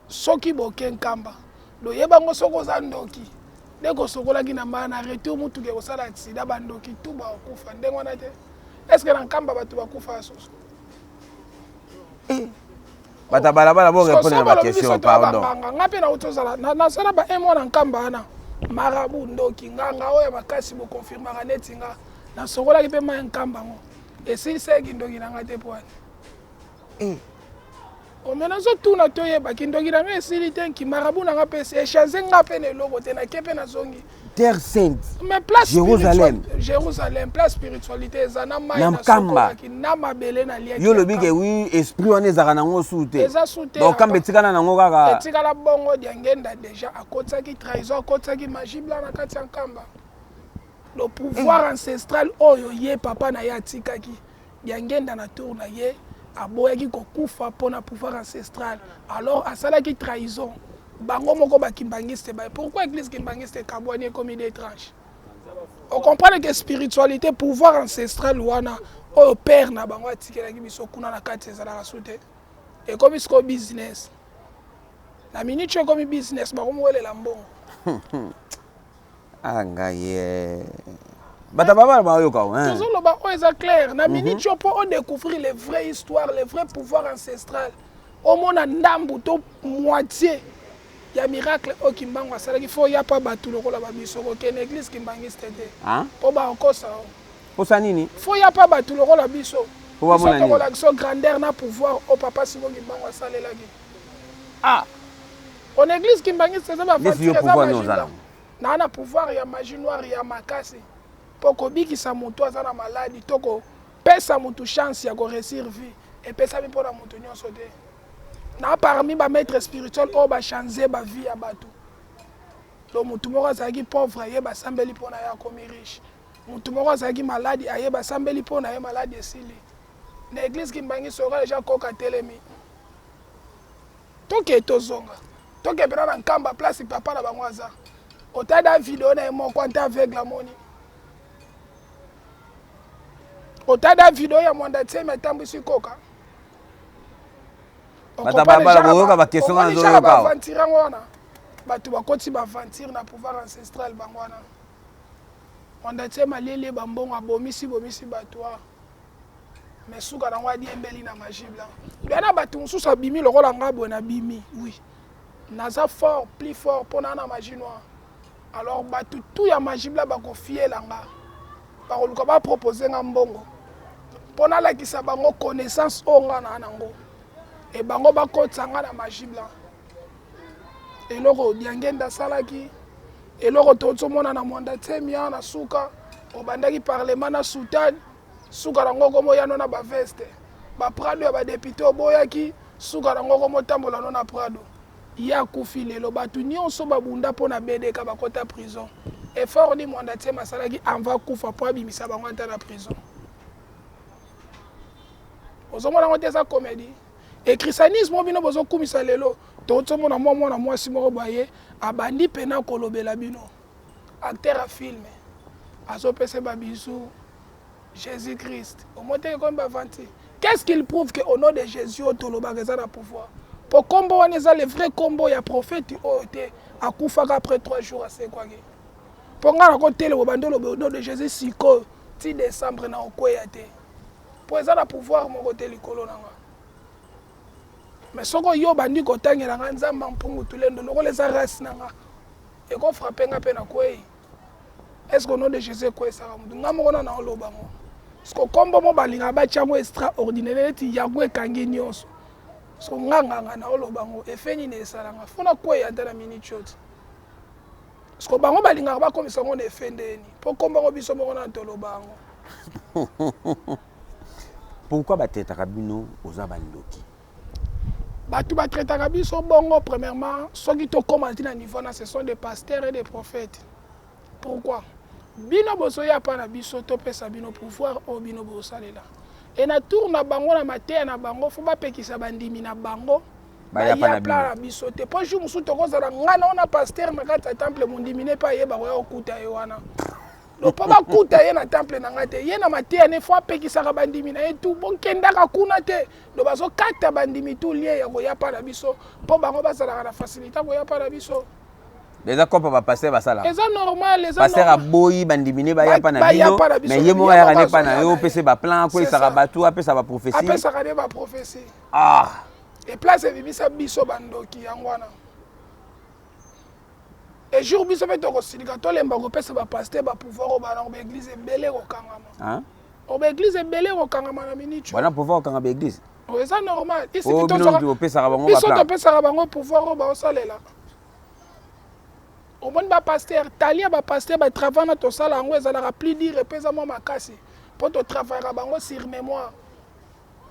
Speaker 1: soki boke Nkamba, loyebango, soki oza ndoki nde kosokolaki na mbala na retour, mutuka ekosala accident, bandoki tu bakokufa. Ndenge wana te? Est ce que na Nkamba bato bakufa susu?
Speaker 2: Bato ya balabala, bo répondre na baquestion, pardon.
Speaker 1: Banganga, nga mpe nauti ozala, nasala ba un mois na Nkamba wana. Marabu, ndoki, nganga oyo ya makasi, bokonfirmaka neti nga nasokolaki mpe mai ya Nkamba ngo, esilisaki ndoki na nga te. Po wani ome nazotuna, toyeba kindoki na nga esili te, marabu na nga mpe echange nga mpe na eloko te. Nake mpe nazongi.
Speaker 2: Terre sainte.
Speaker 1: Mais place
Speaker 2: Jérusalem.
Speaker 1: Jérusalem, place spiritualité eza na mai.
Speaker 2: Na Nkamba.
Speaker 1: Nasokolaki na mabele, naliaki.
Speaker 2: Yo olobi ke wi, esprit wana ezalaka nango su te.
Speaker 1: Eza su te.
Speaker 2: Donc Nkamba etikala nango kaka.
Speaker 1: Etikala bongo. Diangenda déjà akotisaki trahison, akotisaki magie blanc na kati ya Nkamba. Le pouvoir ancestral oyo ye papa na ye atikaki, Diangenda na tour na ye aboyaki kokufa mpona pouvoir ancestral, alors asalaki trahison. Bango moko bakimbangiste baye. Pourquoi église kimbangiste ekabwani, ekomi deux tranches? Ocomprendre que spiritualité, pouvoir ancestral wana oyo père na bango atikelaki biso kuna na kati ezalaka su te. Ekomi sikoyo business. Na minute oyo ekomi business, bakomowelela mbongo.
Speaker 2: Ah, ngai ye, bato babala bayoka o, hein.
Speaker 1: Tozoloba oyo eza clair. Na minute oyo, mpo odécouvrir les vraies histoires, les vrais pouvoirs ancestral, omona ndambu to moitié ya miracle oyo Kimbangu asalaki, faut ya pa bato lokola babiso. Kokende église kimbangiste te.
Speaker 2: Hein?
Speaker 1: Mpo bakokosa o.
Speaker 2: Posa nini?
Speaker 1: Faut ya pa bato lokola biso.
Speaker 2: Po bamona
Speaker 1: Biso
Speaker 2: nini?
Speaker 1: tokolakisa grandeur na pouvoir oyo papa Simon Kimbangu asalelaki.
Speaker 2: Ah.
Speaker 1: On église kimbangiste eza
Speaker 2: Ndesi yo
Speaker 1: baaventure, eza
Speaker 2: pouvoir nini
Speaker 1: magie
Speaker 2: oza
Speaker 1: blanc.
Speaker 2: nango?
Speaker 1: Naa na pouvoir ya magie noire ya makasi, mpo kobikisa moto aza na maladi to kopesa motu chance ya koréussir vie, epesami mpona moto nyonso te. Na parmi bamaître spirituel oyo bachange bavie ya bato, donc motu moko azalaki pauvre, ye basambeli mpona ye, akomi riche. Motu moko azalaki maladi, aye basambeli mpo na ye, maladi esili. Na église Kimbanguiste oyoka deja koka telemi. Toke tozonga. Toke pena na Nkamba place papa na bango aza. Otada video na ye moko anta aveugle amoni. Otada video ya Mwanda Nsemi atambwisi koka.
Speaker 2: Bato balabala boyoka ba question wana
Speaker 1: nazoyoka awa. Aventure yango wana bato bakoti ba aventure na pouvoir ancestral bango wana. Mwanda Nsemi alieli ye bambongo abomisi bomisi bato ah. Mais suka nango adiembeli na magie blanc. Doya na bato mosusu abimi lokola nga boye nabimi. Oui. Naza fort, plus fort mpo na na magie noire. Alors bato tout ya magie blanc bakofiela nga. Bakoluka ba proposer nga mbongo mpo nalakisa bango connaissance oyo nga na nango. E bango bakotisa nga na magie blanc. Eloko Diangenda asalaki, eloko tozomona na Mwanda Nsemi awa na suka, obandaki parlement na soutane, suka nango okomoya no na ba veste. Ba Prado ya ba député oboyaki, suka nango okomotambola no na Prado. Ye akufi lelo, bato nyonso babunda mpo na BDK bakota prison. Effort ni Mwanda Nsemi asalaki avant akufa mpo abimisa bango ata na prison. Ozomona yango te eza comédie. Et christianisme oyo bino bozokumisa lelo, tozomona mwa mwana mwasi moko boye abandi pena kolobela bino. Acteur ya film azopesa ba bisous Jésus Christ. Omoni te ekomi ba aventure. Qu'est-ce qu'il prouve que au nom de Jésus oyo tolobaka eza na pouvoir? Po kombo wana eza le vrai kombo ya prophète oyo te akufaka après 3 jours asekwaki. Po nga nakotelema bandi oloba au nom de Jésus sikoyo ti décembre na okweya te. Po eza na pouvoir moko te likolo na nga. Mais soko yo bandi kotangela nga Nzambe mpungu tulendo lokola eza race na nga eko frapper nga pe na kwei. Est-ce qu'au nom de Jésus ekweyisaka motu? Nga moko na naoloba ngo. Parce que kombo mo balingaka batia yango extraordinaire neti yango ekangi nyonso. Parce que nga nganga naoloba ngo effet nini esalanga? Fo nakweya ata na minute short. Parce que bango balingaka bakomisa yango na effet ndeni. Po kombo yango biso moko na toloba yango.
Speaker 2: Pourquoi batraitaka bino oza bandoki?
Speaker 1: Bato batraitaka biso bongo premièrement soki tokóma ti na niveau na ce sont des pasteurs et des prophètes. Pourquoi? Bino bozoya pa na biso topesa bino pouvoir oyo bino bosalela. E na tour na bango na mateya na bango fo bapekisa bandimi na bango
Speaker 2: Baya pa na
Speaker 1: baya pla
Speaker 2: bino.
Speaker 1: na biso te. Po jour mosusu tokozala nga na ona pasteur na kati ya temple mondimi ne mpe ayeba koya kokuta ye wana. Donc mpo bakuta ye na temple na ngai te, ye na mateya ne fo apekisaka bandimi na ye tu bokendaka kuna te. Donc bazokata bandimi tu lien ya koya pa na biso mpo bango bazalaka na facilité ya koya pa na biso.
Speaker 2: Eza kopa ba pasteur basala.
Speaker 1: Eza normal, eza
Speaker 2: Pasteur
Speaker 1: normal.
Speaker 2: aboyi bandimi ne baya pa na
Speaker 1: Baya
Speaker 2: bino,
Speaker 1: pa na biso,
Speaker 2: mais ye moko
Speaker 1: ye
Speaker 2: ayaka
Speaker 1: moko
Speaker 2: ne pa na
Speaker 1: azoya
Speaker 2: yo,
Speaker 1: na ye.
Speaker 2: opesa ba plan,
Speaker 1: C'est
Speaker 2: akweyisaka
Speaker 1: ça.
Speaker 2: bato, apesa ba prophétie.
Speaker 1: Apesaka nde ba prophétie.
Speaker 2: Ah!
Speaker 1: Et place ebimisa biso bandoki yango wana. Et jour biso mpe tokosilika tolemba kopesa ba pasteur ba pouvoir oyo bana ba église ebele ekokangama.
Speaker 2: Hein?
Speaker 1: Oyo ba église ebele ekokangama na minute.
Speaker 2: Wana pouvoir okanga ba église.
Speaker 1: Oyo eza normal. Isi
Speaker 2: Oh, bino mutu opesaka bango ba
Speaker 1: biso
Speaker 2: plan.
Speaker 1: topesaka bango pouvoir oyo baosalela. Omoni ba pasteur, talia ba pasteur ba travail na tosala yango ezalaka plus dur mpe eza mwa makasi mpo totravaillaka bango sur mémoire.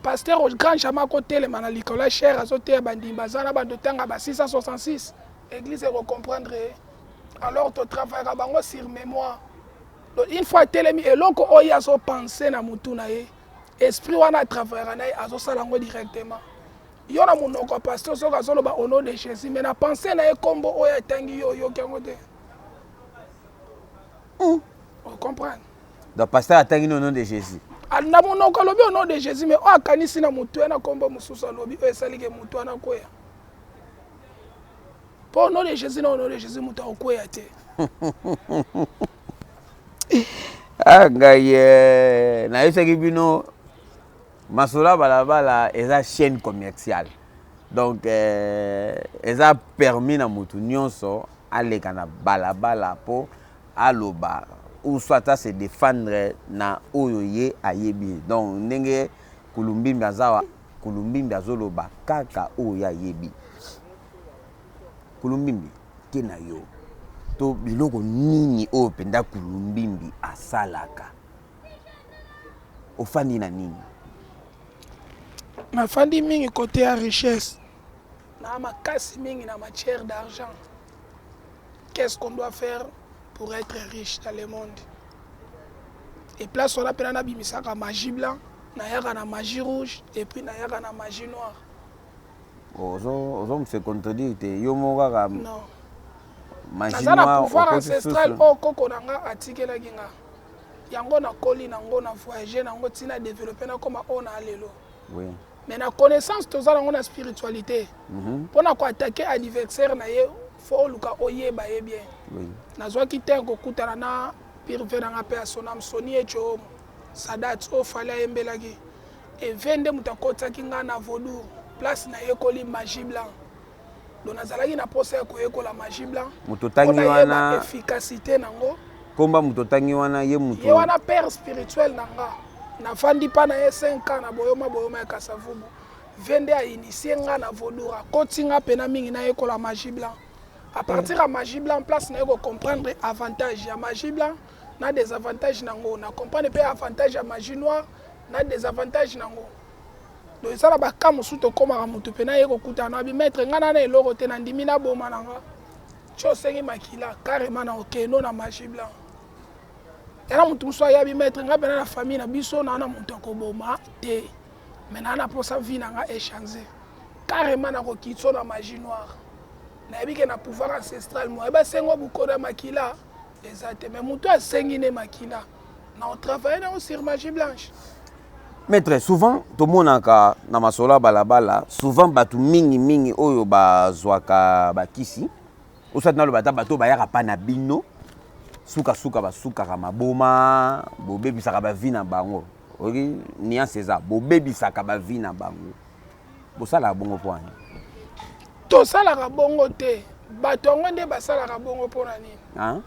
Speaker 1: Pasteur au grand jamais akotelema na likolo ya chaire azoteya bandimi baza na bando tanga ba 666 église ekocomprendre ye. Alors totravaillaka bango sur mémoire. Donc une fois atelemi eloko oyo azopense na mutu na ye, esprit wana atravaillaka na ye azosala yango directement. Yo na monoko ya pasteur soki azoloba au nom de Jésus, mais na pensée na ye kombo oyo atangi yo oyoki yango te. Ocomprendre?
Speaker 2: Donc pasteur atangi au nom de Jésus.
Speaker 1: Na monoko alobi au nom de Jésus, mais oyo akanisi na motu ye na kombo mosusu alobi oyo esaliki motu wana kweya. Po au nom de Jésus na au nom de Jésus moto akokweya te.
Speaker 2: Ah ngai eh, nayebisaki bino masolo ya balabala eza chaîne commerciale. Donc eza permis na motu nyonso aleka na balabala po aloba ou soit a se défendre na oyo ye ayebi. Donc ndenge Kulumbimbi aza Kulumbimbi azoloba kaka oyo ayebi. Kulumbimbi ke na yo to biloko nini oyo mpenza Kulumbimbi asalaka? Ofandi na nini?
Speaker 1: Nafandi mingi côté ya richesse, na makasi mingi na matière d'argent. Qu'est-ce qu'on doit faire pour être riche dans le monde? E place wana mpena nabimisaka magie blanc, nayaka na magie rouge et puis nayaka na magie noire.
Speaker 2: Ozo se contredire te, yo moko kaka.
Speaker 1: Non, naza na pouvoir ancestral oyo koko na nga atikelaki nga yango. Nakoli nango, na voyage nango, ntina développe, nakoma oyo na lelo. Mais na connaissance toza nango na spiritualité, mpona koattaquer adversaire na ye, faut oluka oyeba ye bien. Nazwaki te kokutana na pire ve nanga mpe ya sonam Soni Echo Sadat oyo Fally ayembelaki eve nde moto akotisaki nga na vaudou. Place nayekoli magie blanc, donc nazalaki na posa ya koyekola magie blanc.
Speaker 2: Moto otangi wana?
Speaker 1: Efficacité nango.
Speaker 2: Komba moto otangi wana, ye moto?
Speaker 1: Ye wana père spirituel na nga. Nafandi mpa na ye 5 ans na Boyoma, Boyoma ya Kasavubu. Ve nde ainitier nga na vaudou, akoti nga mpena mingi nayekola magie blanc. À partir ya magie blanc, place naye kocomprendre avantage ya magie blanc na désavantage nango, na comprendre mpe avantage ya magie noire na désavantage nango. Donc eza na baka mosusu tokomaka, motu mpena ye kokutana na bimaître ngai na eloko te, nandimi naboma na nga ti osengi makila carrément na okendo na magie blanc. Yana motu mosusu ayabi: "Maître, ngai mpena na famille na biso naa na moto akoboma te, mais naa na mposa vie na nga échange carrément." Nakokitso na magie noire, nayebi ke na pouvoir ancestral mo ayeba sengo bukodo ya makila eza te, mais motu asengi nde makila na otravaille nango sur magie blanche.
Speaker 2: Maître, souvent tomonaka na masolo ya balabala, souvent bato mingimingi oyo bazwaka bakisi osati, naloba ata bato oyo bayaka mpa na bino, sukasuka basukaka maboma. Bobebisaka bavie na bango. Oyoki nuance? Eza bobebisaka bavie na bango. Bosalaka bongo mpo ani?
Speaker 1: Tosalaka bongo te. Bato yango nde basalaka bongo. Mpo na nini?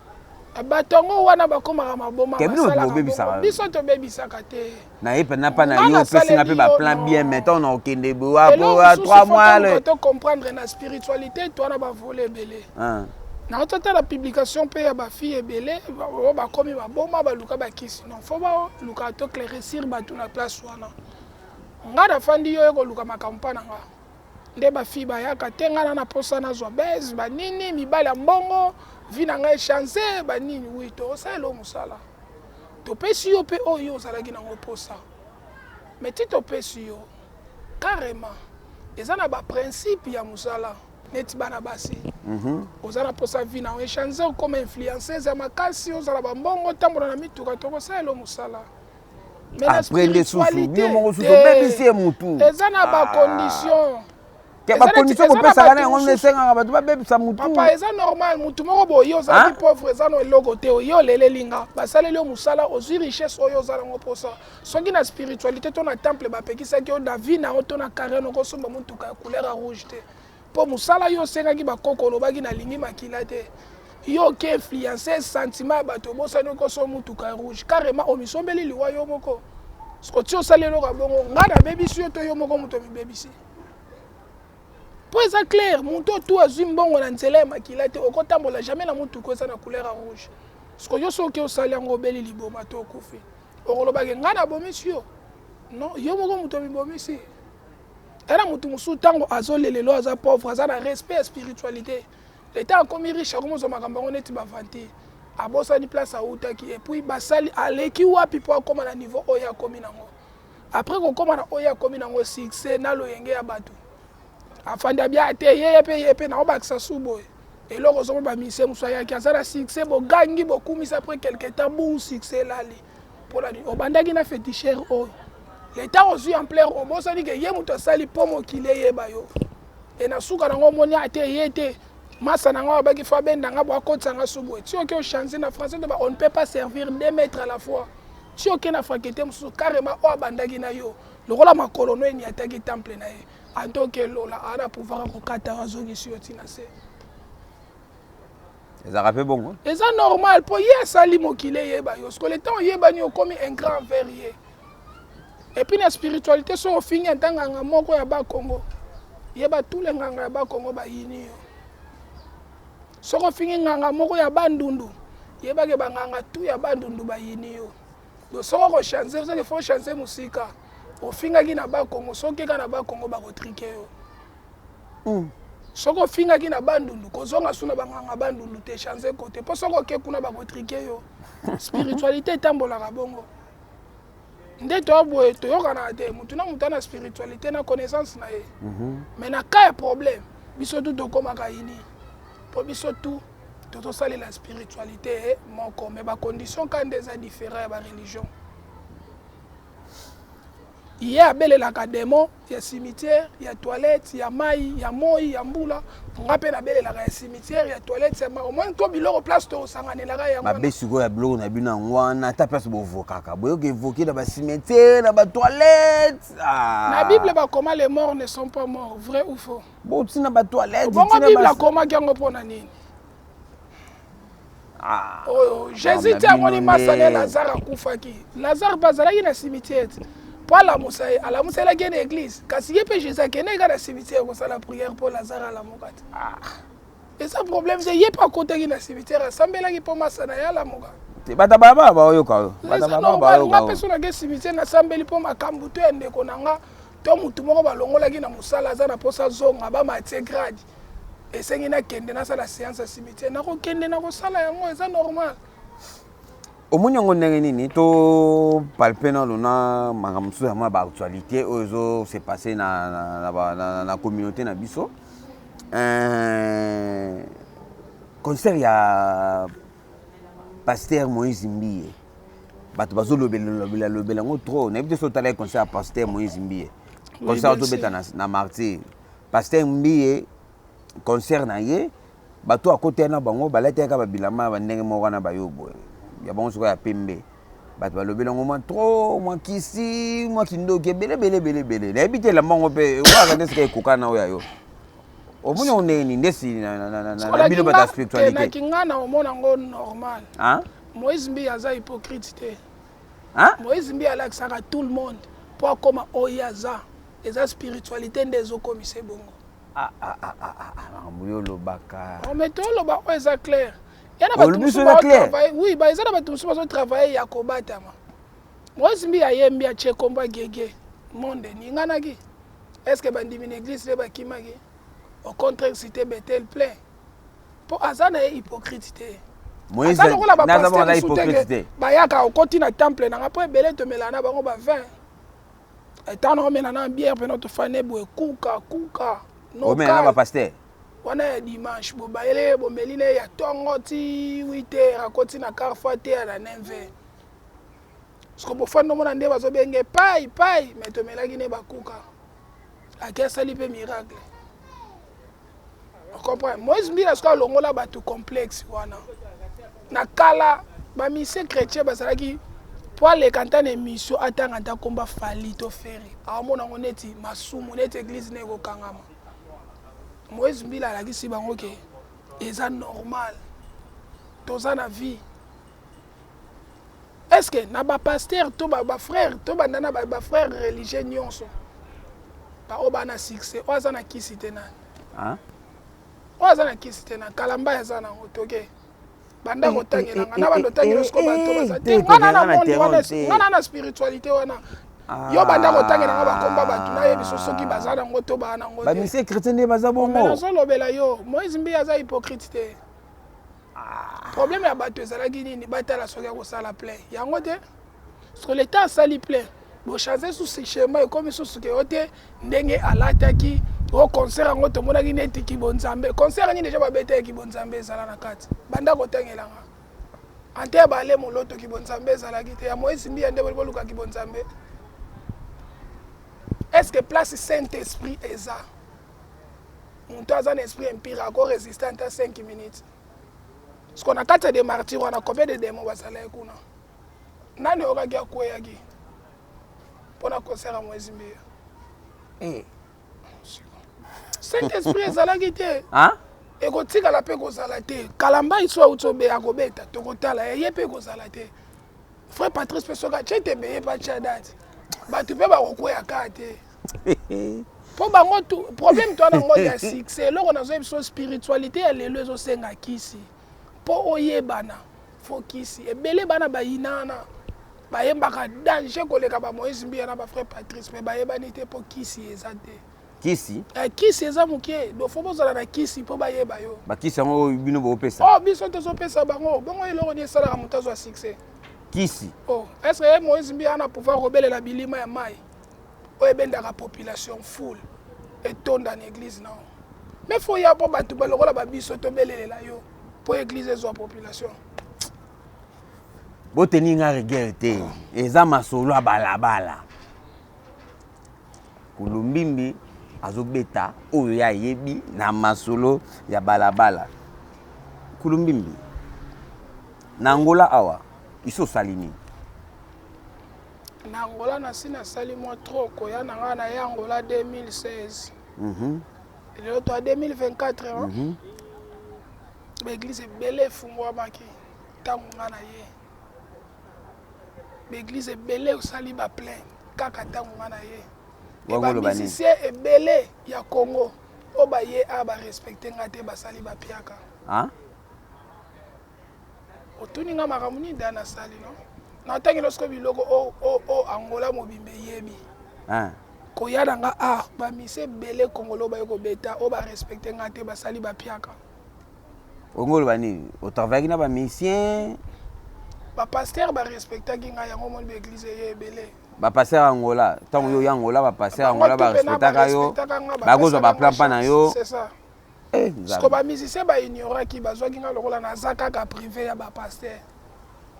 Speaker 1: Bato yango wana bakomaka maboma.
Speaker 2: Basalaka.
Speaker 1: Biso tobebisaka te.
Speaker 2: Naye mpena mpa na yo, opesinga mpe baplan bien, mais ntango na okende boa 3 mois.
Speaker 1: Tocomprendre, na spiritualité to wana bavole ebele. Naotata publication mpe ya bafille ebele oyo bakomi baboma, baluka bakisi. Non, faut baluka toéclaircir bato na place wana. Nga nafandi, yo ekoluka makambo mpa na nga nde bafille bayaka te. Nga na na posa nazwa bese banini, mibali ya mbongo, vie na ngai echange banini. Oui, tokosalela oyo mosala topesi yo mpe oyo ozalaki nango posa, mais ti topesi yo carrément, eza na baprincipe ya mosala. Neti bana basi, oza na mposa vie na yo echange, okoma influenceuse ya makasi, ozala bambongo, otambola na mituka, tokosalela mosala.
Speaker 2: Après nde susu bino moko susu obebisi ye mutu.
Speaker 1: Eza na bacondition.
Speaker 2: Bacondition bopesaka na yango nde esengaka bato babebisa mutu.
Speaker 1: Papa, eza normal. Mutu moko boye ozalaki pauvre, eza no eloko te, oye oleleli nga, basaleli yo mosala, ozwi richesse oyo oza nango mposa. Soki na spiritualité to na temple bapekisaki yo na vie na yo to na carrière nokosomba motuka ya couleur ya rouge te, mpo mosala yo osengaki bakoko, olobaki nalingi makila te, yo oke influence sentiment ya bato, obosani okosomba motuka ya rouge, carrément omisombeli liwa yo moko. Soki oti osali eloko ya bongo, ngai nabebisi yo to yo moko moto omibebisi? Mpo eza clair, moto oyo azwi mbongo na nzela ya makila te, okotambola jamais na motuka eza na couleur ya rouge. Soki yo soki osali yango, obeli liboma to okufi, okolobaki ngai nabomisi yo? Non, yo moko moto omibomisi. Tala motu mosusu, ntango azolelelo aza pauvre, aza na respect ya spiritualité. Leta akomi riche, akomozwa makambo yango neti bavanti, abosani place autaki et puis basali aleki wapi mpo akóma na niveau oyo akomi nango. Après kokóma na oyo akomi nango, succès na loyenge ya bato, afandi abia te, ye mpe ye mpe naobakisa su boye eloko. Ozomona bamisie mosusu ayaki, aza na succès, bogangi, bokumisa, après quelque temps bu succès elali. Mpona nini? Obandaki na féticheur oyo, leta ozwi ampleur, obosani ke ye moto asali mpo mokili eyeba yo. E na suka nango omoni ate ye te, masa nango abaki fo abendanga bo akotisanga su boye, ti oke ochange. Na français toba: "On ne peut pas servir deux maîtres à la fois." Ti oke na faculté mosusu, carrément oyo abandaki na yo, lokola makolo no eniataki temple na ye, antoke lola aa na pouvoir akokata yo, azongisi yo ntina se.
Speaker 2: Ezalaka mpe bongo?
Speaker 1: Eza normal, mpo ye asali mokili eyeba yo. Siko le temps oyebani, okomi ingrat envers ye. Et puis na spiritualité, so ofingi ata nganga moko ya Bakongo, yeba tous les nganga ya Bakongo bayini yo. Soki ofingi nganga moko ya Bandundu, yebake banganga tu ya Bandundu bayini yo. Donc soki okochange, soki faut change mosika, ofingaki na Bakongo, soki keka na Bakongo, bakotriquer yo. Soki ofingaki na Bandundu, kozonga su na banganga Bandundu te, change côté, mpo soki oke kuna, bakotriquer yo. Spiritualité etambolaka bongo. Nde toya boye, toyokanaka te. Motu na motu na spiritualité na connaissance na ye. Mais na cas ya problème, biso tu tokomaka ini, mpo biso tu tozosalela spiritualité moko, mais bacondition ka nde eza différent ya bareligion. Ye abelelaka démon ya cimetière, ya toilette, ya mai, ya moi, ya mbula. Nga mpe nabelelaka ya cimetière, ya toilette, ya mai. Omoni to biloko place tosanganelaka yango.
Speaker 2: Mabe sikoyo ya biloko na bino yango wana, ata place bovokaka, boyoka évoquer na bacimetière, na batoilette.
Speaker 1: Na Bible bakoma: "Les morts ne sont pas morts." Vrai ou faux?
Speaker 2: Botina batoilette.
Speaker 1: Bongo Bible akomaki yango mpo na nini? Oyo Jésus ti amoni masane Lazare akufaki, Lazare mpe azalaki na cimetière te. Mpo alamusa ye, alamuselaki ye na église. Kasi ye mpe Jésus akendeki kaka na cimetière kosala prière mpo Lazare alamuka te. Eza problème te. Ye mpe akotaki na cimetière, asambelaki mpo masa na ye alamuka.
Speaker 2: Bato balabala baoyoka oyo.
Speaker 1: Nga mpe so nake cimetière, nasambeli mpo makambo to ya ndeko na nga to motu moko balongolaki na mosala, aza na mposa zonga, bamatie grade, esengi nakende nasala séance ya cimetière, nakokende, nakosala yango, eza normal.
Speaker 2: Omoni yango ndenge nini? Topalpe nano na makambo mosusu ya mwa baactualité oyo ezose passe na communauté na biso. Concert ya pasteur Moïse Mbiye, bato bazolobela lobela yango trop. Nayebi te so otalaki concert ya pasteur Moïse Mbiye, concert tobeta na Martyr. Pasteur Mbiye, concert na ye, bato akotaya na bango balataki babilamba bandenge moko wana, bayo boye ya bango sikoyo ya pembe. Bato balobeli yango mwa trop, mwa kisi, mwa kindoki, ebele ebele ebele ebele. Nayebi te, elamba yango mpe okoyaka nde sika ekoka na oyo ya yo. Omoni yango ndenge nini ndesi na bino bato ya spiritualité?
Speaker 1: Naki nga na omona yango normal. Moïse Mbiye aza hypocrite te. Moïse Mbiye alakisaka tout le monde mpo akóma oyo aza. Eza spiritualité nde ezokomisa ebongo.
Speaker 2: Makambo yo olobaka.
Speaker 1: Mais toloba oyo eza clair. Ya na bato mosusu baotravaille, oui, eza na bato mosusu bazotravaille ya kobatama. Moïse Mbiye ayembi, atie kombo agege, monde eninganaki. Est ce que bandimi na église nde bakimaki? Au contraire, cité Betel plein, mpo aza na ye hypocrite te. Aza lokola bapasteur mosusu teke bayaka, okoti na temple nanga mpo ebele tomelaka na bango ba 20 ntango nakomela na bière mpena tofane boye, kuka kuka.
Speaker 2: Omela na bapasteur?
Speaker 1: Wana ya dimanche, bobayele, bomeli na ye ya ntongo ti 8 heures, akoti na carrefour te ya na 9 heures, parce que bofandi, omona nde bazobenge pai pai, mais tomelaki ne bakuka, ake asali mpe miracle. Ocomprendre? Moïse Mbiye soki alongola bato complexe wana. Na kala, bamusicien chrétien bazalaki, po aleka nta na émission, atanga nta komba Fally to Ferre, aomona yango neti masumu, neti église ne ekokangama. Moïse Mbiye alakisi bango ke eza normal, toza na vie. Est ce que na bapasteur to bafrère, to banda na bafrère religieux nyonso baoyo baa na succès, oyo aza na kisi te nani? Oyo aza na kisi te na kalamba aza nango toke banda kotangelanga na banda otangela siko bato baza te. Nga na na monde wana, nga na na spiritualité wana. Yo banda kotangelanga bakomba bato, nayebi so soki baza nango to baa nango te.
Speaker 2: Bamusicien chrétien nde baza bongo?
Speaker 1: Nazolobela yo, Moïse Mbiye aza hypocrite te. Problème ya bato ezalaki nini? Batala soki akosala plein yango te. Parce que l'état asali plein, bochange susu schéma, ekomi susu ke yo te ndenge alataki o concert yango, tomonaki neti kibonzambe. Concert nini deja babetaki kibonzambe ezala na kati? Banda kotangelanga ante ya bale moloto, kibonzambe ezalaki te. Ya Moïse Mbiye nde boluka kibonzambe. Est ce que place Saint Esprit eza, moto aza na esprit impur akoresiste ata 5 minutes? Parce que na kati ya des Martyrs wana, combien de démons bazalaki kuna? Nani oyokaki akweyaki mpona concert ya Moïse Mbiye? Saint Esprit ezalaki te, ekotikala mpe kozala te. Kalamba iso auti obe akobeta, tokotala ye mpe ekozala te. Frère Patrice mpe soki atie tembe, ye mpe atia date, bato mpe bakokweya kaka te, mpo bango problème to wana ngo ya succès. Eloko nazoyebi biso, spiritualité ya lelo ezosenga kisi mpo oyebana. Fo kisi ebele. Bana bayinana bayembaka danger koleka bamoïse Mbiye na bafrère Patrice, mais bayebani te mpo kisi eza te.
Speaker 2: Kisi?
Speaker 1: Kisi eza moke. Do fo bozala na kisi mpo bayeba yo.
Speaker 2: Bakisi yango oyo bino bopesa?
Speaker 1: Oh, biso tozopesa bango bongo. Eloko nini esalaka moto azwa succès?
Speaker 2: Kisi.
Speaker 1: Oh, est ce que ye Moïse Mbiye ana pouvoir kobelela bilima ya mai oyo ebendaka population foule etonda na église na mais faut ya mpo bato balokola babiso tobelelela yo mpo église ezwa population.
Speaker 2: Boteni nga rigueur te, eza masolo ya balabala. Kulumbimbi azobeta oyo ye ayebi na masolo ya balabala. Kulumbimbi, na Angola awa iso osali nini?
Speaker 1: Na Angola nasi nasali mwa trop. Koya na ngai na ye Angola 2016. Lelo to 2024, hein? Baeglise ebele efungwamaki ntango ngai na ye. Baeglise ebele osali baplein kaka ntango ngai na ye. Bamusicien ebele ya Congo oyo baye awa barespecte ngai te, basali bapiaka. Otuni nga makambo nini da nasali? No, natangi siko biloko o Angola mobimba eyebi. Koya na nga a bamise ebele congolo baye kobeta oyo barespecte nga te, basali bapiaka.
Speaker 2: Ongo oloba nini? Otravaillaki na bamusicien?
Speaker 1: Bapaster barespectaki ngai, yango omoni baeglise eye ebele.
Speaker 2: Bapaster Angola, ntango yo oya Angola, bapaster Angola barespectaka yo, bakozwa baplan mpa na yo?
Speaker 1: C'est ça. Siko bamusicien baignoraki, bazwaki nga lokola naza kaka privé ya bapaster.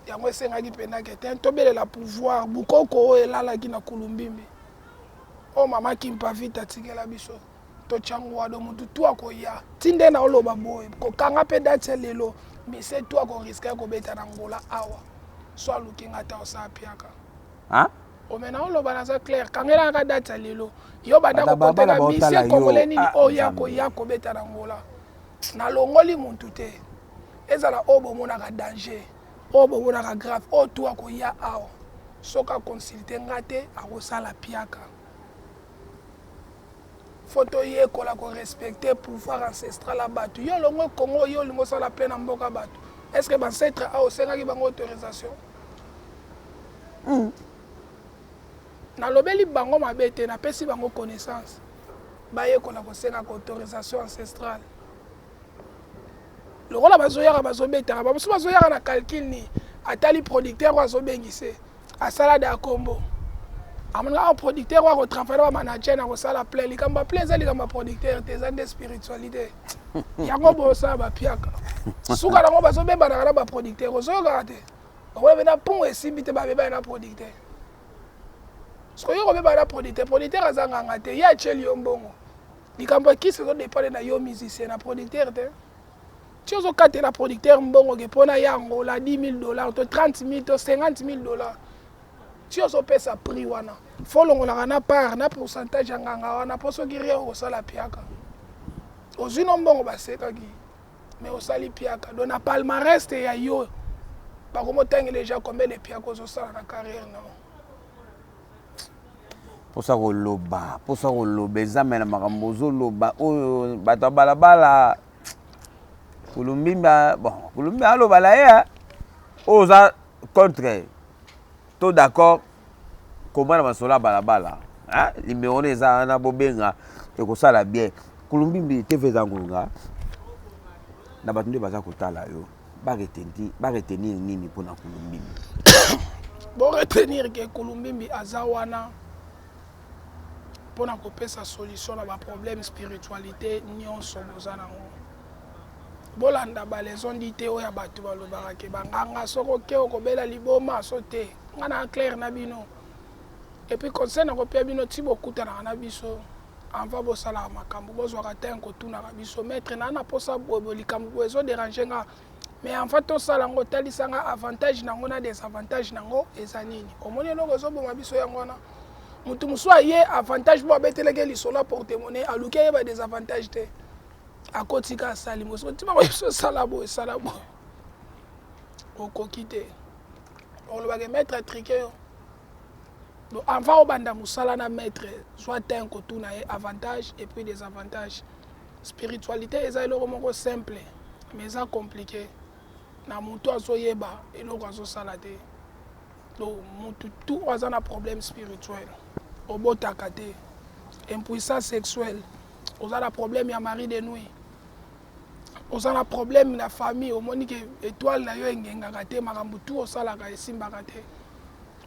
Speaker 1: Yango esengaki mpendake te tobelela pouvoir bukoko oyo elalaki na Kulumbimbi, oyo mama Kimpavita atikela biso. Totya ngwado, motu tu akoya ti nde na oloba boye, kokanga mpe date ya lelo, mise tu akoriske kobeta na Ngola awa, so aluki nga ta osala piaka. Ome na oloba naza clair, kangelaka date ya lelo. Yo banda kokotela mise congolais nini oyo ya koya kobeta na Ngola? Nalongoli muntu te, ezala oyo bomonaka danger, oyo bomonaka grave, oyo tu akoya awa, soki aconsulte nga te, akosala piaka. Faut toyekola korespecte pouvoir ancestral ya bato. Yo olongo Congo, yo olingi osala plein na mboka bato, est ce que bancêtre awa osengaki bango autorisation? Nalobeli bango mabe te, napesi bango connaissance, bayekola kosengaka autorisation ancestrale. Lokola bazoyaka, bazobetaka, bamosusu bazoyaka na calcul ni atali producteur oyo azobengise, asala da kombo, amonaka awa producteur oyo akotravaille na bamanager na kosala plein. Likambo ya plein eza likambo ya producteur te, eza nde spiritualité. Yango bosala bapiaka, suka nango bazobebanaka na baproducteur. Ozoyokaka te, okola mpe na mpungu esimbi te, babebani na producteur. Soki oyo kobebana na producteur, producteur aza nganga te, ye atieli yo mbongo. Likambo ya kisi ezodépendre na yo musicien, na producteur te. Ti ozokatela producteur mbongo ke mpona ya Angola 10 000 $ to 30 000 to 50 000 $, ti ozopesa prix wana, fo olongolaka na part na pourcentage ya nganga wana, mpo soki rien, okosala piaka. Ozwi no mbongo, basekaki, mais osali piaka. Donc na palmarès ya yo bakomotangela déjà combien de piaka ozosala na carrière na yo.
Speaker 2: Mposa koloba eza me na makambo ozoloba oyo, bato ya balabala. Kulumbimba, bon, Kulumbimba aloba na ye, oyo oza contre to d'accord, koma na masolo ya balabala. Numéro no eza wana, bobenga, ekosala bien. Kulumbimbi TV eza ngonga na bato nde baza kotala yo, baretenir nini mpona Kulumbimbi?
Speaker 1: Boretenir ke Kulumbimbi aza wana mpona kopesa solution na baproblème spiritualité nyonso boza nango. Bolanda baleçon di te oyo ya bato balobaka ke banganga, soki oke okobela liboma. So te, nga na clair na bino. Et puis conseil nakopia bino, ti bokutanaka na biso, avant bosalaka makambo, bozwaka temps kotunaka biso: maître, naa na posa boye, likambo boye ezoderange nga, mais enfin tosala yango, otalisanga avantage nango na désavantage nango eza nini. Omoni eloko ezoboma biso yango wana. Motu mosusu aye, avantage mpo abetelaki lisolo ya porte-monnaie, aluki ayeba désavantage te, akotika, asali mosusu. Ntima koyebi, osala boye, osala boye, okoki te, olobaka maître atriquer yo. Donc avant obanda mosala na maître, zwa temps kotuna ye avantage et puis désavantage. Spiritualité eza eloko moko simple, mais eza compliqué na motu azoyeba eloko azosala te. Donc motu tu oyo aza na problème spirituel, obotaka te, impuissance sexuelle, oza na problème ya mari de nuit. Oza na problème na famille, omoni ke étoile na yo engengaka te, makambo tu osalaka esimbaka te.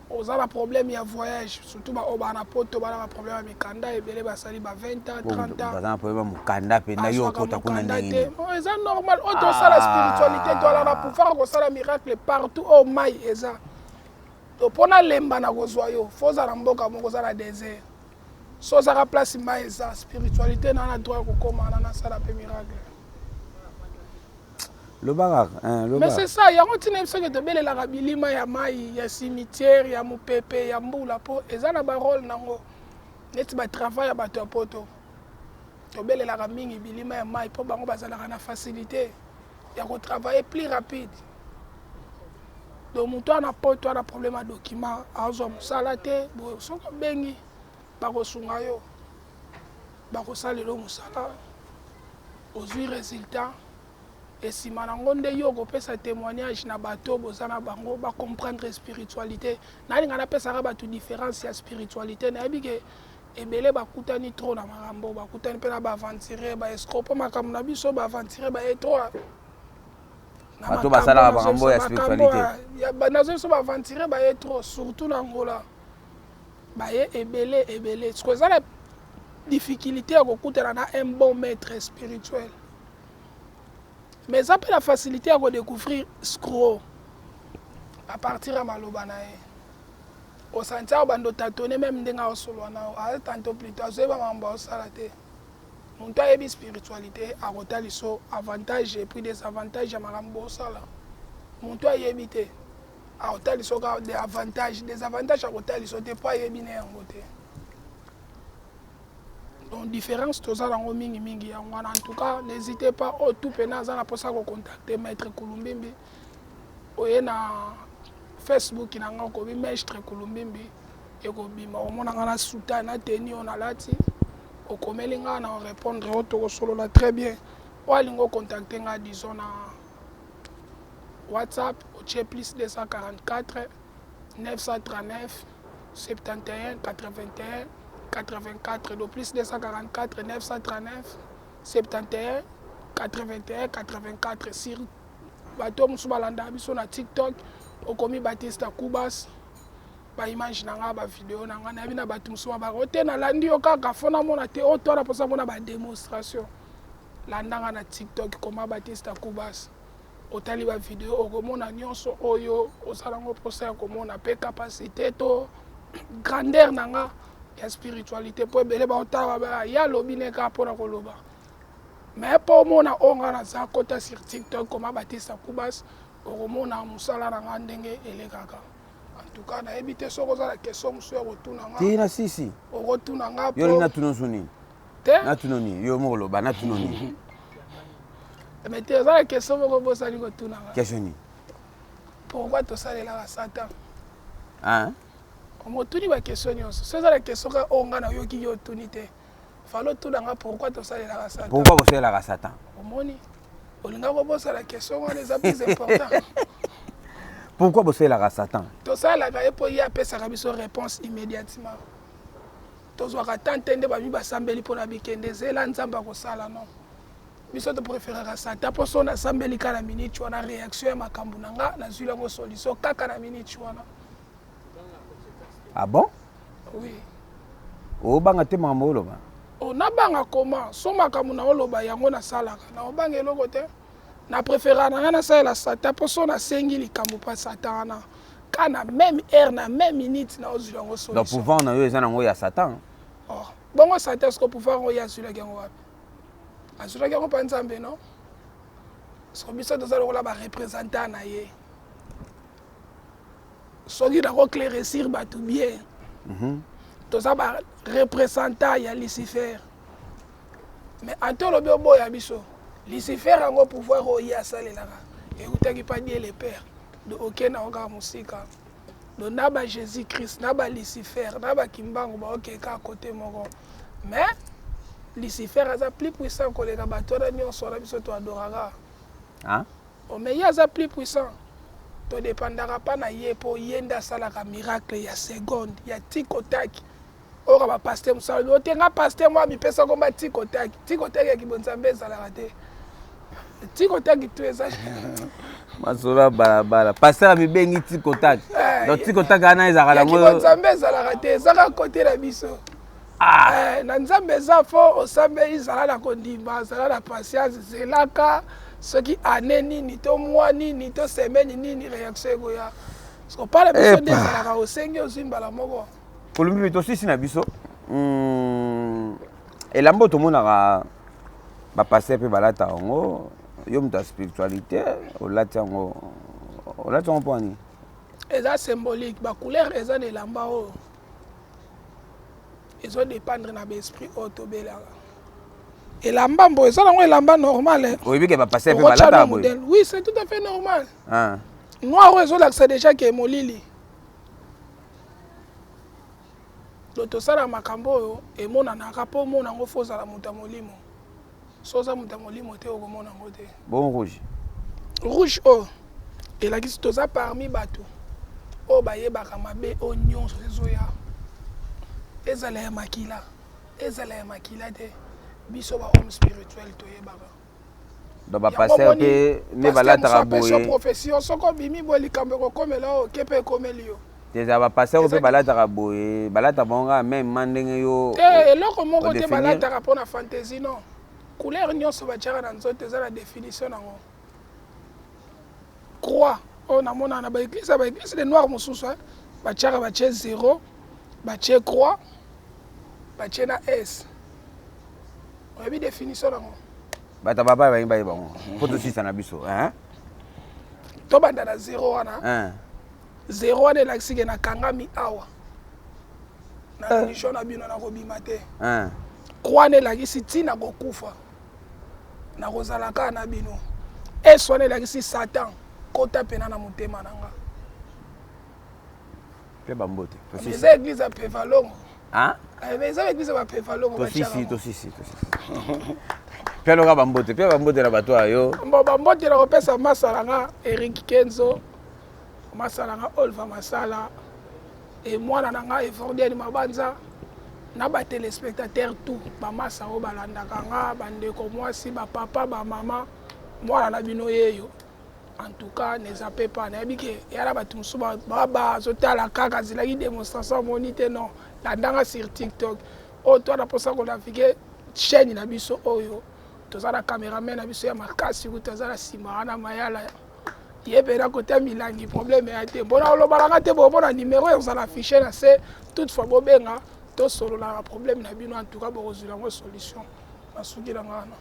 Speaker 1: Oza na problème ya voyage, surtout baoyo baa na Poto, bana ba problème ya mikanda ebele, basali ba 20 ans, 30 ans.
Speaker 2: Baza na problème ya mokanda mpenza, yo
Speaker 1: Azwaka
Speaker 2: okota kuna
Speaker 1: mokanda
Speaker 2: ndenge
Speaker 1: te.
Speaker 2: nini?
Speaker 1: Oh, eza normal. Oyo tosala spiritualité, toala na pouvoir kosala miracle partout oyo mai eza. To mpo nalemba na kozwa yo, fo oza na mboka moko oza na désert. So ozaka place mai eza, spiritualité na na droit ya kokóma wana, nasala mpe miracle.
Speaker 2: Loba kaka, hein, loba.
Speaker 1: Mais c'est ça, yango ntina biso ke tobelelaka bilima ya mai, ya cimetière, ya mopepe, ya mbula, mpo eza na barole nango. Neti batravail ya bato ya Poto, tobelelaka mingi bilima ya mai mpo bango bazalaka na facilité ya kotravailler plus rapide. Donc moto wana Poto ana problème ya document, azwa mosala te boye, soki obengi, bakosunga yo, bakosalela yo mosala, ozwi résultat. Esima nango nde yo okopesa témoignage na bato boza na bango, bacomprendre spiritualité. Nalinga napesaka bato différence ya spiritualité. Nayebi ke ebele bakutani trop na makambo, bakutani mpe na baaventurier, baescroc, mpo makambo na biso, baaventurier baye trop.
Speaker 2: Bato basalaka makambo ya spiritualité.
Speaker 1: Nazo biso baaventurier baye trop, surtout na Angola, baye ebele ebele. Siko eza na difficulté ya kokutana na un bon maître spirituel, mais eza mpe na facilité ya kodécouvrir escroc à partir ya maloba na ye. Osanti awa bando tatone, même ndenge aosolwa na yo, aza tantôt plutôt azoyeba makambo aosala te. Moto ayebi spiritualité akotaliso avantage et puis désavantage ya makambo osala. Moto ayebi te akotaliso kaka de avantage, désavantage akotaliso te mpo ayebi ne yango te. Donc différence toza nango mingimingi yango wana. En tout cas, n'hésitez pas, oyo tout mpena aza na mposa kocontacte maître Kulumbimbi, oye na Facebook na nga, okomi Maître Kulumbimbi, ekobima, omona nga na soutane na tenue oyo nalati. Okomeli nga na répondre oyo, tokosolola très bien. Oyo alingi ocontacte nga, disons na WhatsApp, otie plus 244 939 71 81 84. Donc plus 244 939 71 81 84. Sur bato mosusu balandaka biso na TikTok, okomi Batista Kubas, baimage na nga, bavideo na nga. Nayebi na bato mosusu babaka o te, nalandi yo kaka fo namona te oyo to wana mposa mona badémonstration. Landanga na TikTok, koma Batista Kubas, otali bavideo, okomona nyonso oyo ozalango mposa ya komona, mpe capacité to grandeur na nga ya spiritualité, mpo ebele baotala ba ya alobi ne kaka mpona koloba. Mais mpo omona oyo nga naza, kota sur TikTok, koma Batista Kubas, okomona mosala na nga ndenge elekaka. En tout cas, nayebi te soki oza na question mosusu ya kotuna nga.
Speaker 2: Te, na sisi.
Speaker 1: Okotuna nga.
Speaker 2: Yo olingi natuna so nini?
Speaker 1: Te.
Speaker 2: Natuna nini? Yo moko loba, natuna nini?
Speaker 1: Mais te, oza na question moko bosali kotuna nga.
Speaker 2: Question nini?
Speaker 1: Pourquoi tosalelaka Satan?
Speaker 2: Hein?
Speaker 1: Omotuni baquestion nyonso. So eza na question kaka oyo nga nayoki yo otuni te, falo otuna nga pourquoi tosalelaka Satan.
Speaker 2: Pourquoi bosalelaka Satan?
Speaker 1: Omoni, olinga kobosala question wana, eza plus important.
Speaker 2: Pourquoi bosalelaka Satan?
Speaker 1: Tosalelaka ye mpo ye apesaka biso réponse immédiatement. Tozwaka temps te nde babi basambeli mpona bikende, ezela Nzambe akosala. Non, biso topréféraka Satan mpo so nasambeli kaka na minute wana, réaction ya makambo na nga, nazwi yango solution kaka na minute wana.
Speaker 2: Ah bon?
Speaker 1: Oui.
Speaker 2: Obanga te makambo oloba?
Speaker 1: Oh, nabanga koma so makambo na oloba yango nasalaka, na obanga eloko te. Na préféra na ngai nasalela Satan mpo so nasengi likambo mpa Satan wana, ka na même heure, na même minute, naozwi yango
Speaker 2: Donc
Speaker 1: solution.
Speaker 2: Pouvoir na yo eza nango ya Satan?
Speaker 1: Oh. Bongo Satan siko pouvoir yango, ye azwilaki yango wapi? Azwilaki yango mpa Nzambe, non? Siko biso toza lokola bareprésentant na ye. Soki nakoclaircir bato bien, toza bareprésentant ya Lucifer. Mais ante olobi oboya biso, Lucifer yango, pouvoir oyo ye asalelaka eutaki mpa Dieu le Père. Donc okende yango kaka mosika. Donc na ba Jésus Christ, na ba Lucifer, na bakimbangu, baokeka kaka kote moko. Mais Lucifer aza plus puissant koleka bato wana nyonso wana biso toadoraka.
Speaker 2: Hein?
Speaker 1: Oh, mais ye aza plus puissant, todépendaka mpa na ye mpo ye nde asalaka miracle ya seconde, ya tikotaki. Oyoka bapasteur mosusu alobi ote nga pasteur moko amipesa komba tikotaki tikotaki ya kibonzambe ezalaka te. Tiko-taki tu eza.
Speaker 2: Masolo ya balabala, pasteur amibengi tiko-taki. Donc tiko-taki wana ezalaka
Speaker 1: nango Nzambe ezalaka te, ezaka kote na biso. Na Nzambe eza fo osambeli, zala na kondima, zala na patience, zelaka soki ane nini to mwa nini to semaine nini, réaction ekoya. Parce que biso nde ezalaka osengi, ozwi mbala moko.
Speaker 2: Kolumbi, tosisi na biso. Elamba oyo tomonaka bapasteur mpe balata yango, yo moto ya spiritualité olati yango, olati yango mpo ani?
Speaker 1: Eza symbolique. Bacouleur eza na elamba oyo ezodépendre na baesprit oyo tobelaka. Elamba mbo eza nango elamba normal.
Speaker 2: Oyebi ke bapasteur mpe balataka boye?
Speaker 1: Oui, c'est tout à fait normal. Noir oyo ezolakisa déjà ke molili. Donc tosala makambo oyo emonanaka mpo omona yango, fo ozala moto ya molimo. So oza moto ya molimo te, okomona yango te.
Speaker 2: Bon, rouge?
Speaker 1: Rouge oyo elakisi toza parmi bato oyo bayebaka mabe oyo nyonso ezoya, ezala ya makila, ezala ya makila te. Biso bahomme spirituel toyebaka.
Speaker 2: Donc bapasteur mpe nde balataka boye?
Speaker 1: Prophétie, soki obimi boye, likambo ekokomela oyo ke mpe ekomeli yo.
Speaker 2: Eza bapasteur mpe balataka boye, balata bango kaka même ma ndenge yo?
Speaker 1: Te, eloko moko te balataka mpona fantaisie, non. Couleur nyonso batiaka na nzoto eza na définition nango. Croix oyo namonaka na baeglise ya baeglise de noir mosusu, batiaka, batie zéro, batie croix, batie na S. Oyebi définition nango?
Speaker 2: Bato baba bayi bayeba bango mpo tosisa na biso.
Speaker 1: Tobanda na zéro wana. Zéro wana elakisi ke nakangami awa na religion na bino, nakobima te. Croix wana elakisi ntina kokufa, nakozala kaka na bino. S wana elakisi Satan kota pena na motema na nga.
Speaker 2: Mpe bambote.
Speaker 1: Eza église ya Pevalongo. Eza église ya bapevalongo.
Speaker 2: Tosisi, tosisi, tosisi. Mpe aloka bambote, mpe bambote na bato ayo.
Speaker 1: Bon, bambote na kopesa masala nga Eric Kenzo, masala nga Olva Masala e mwana na nga Evordiani Mabanza, na batéléspectateur tout, bamasa oyo balandaka nga, bandeko mwasi, bapapa, bamama, mwana na bino yeyo. En tout cas, ne zappe pas. Nayebi ke eya na bato mosusu bazotala kaka, azelaki démonstration, amoni te. Non, landanga sur TikTok oyo to wana mposa konavige chaîne na biso oyo. Toza na cameraman na biso ya makasi kutu aza na nsima wana, Mayala. Ye mpena kota milangi, problème ya te mpona olobalanga te. Bomona numéro ezala affiché na se. Toutefois bobenga, tosololaka problème na bino. En tout cas, bokozwila yango solution. Nasuki na nga wana.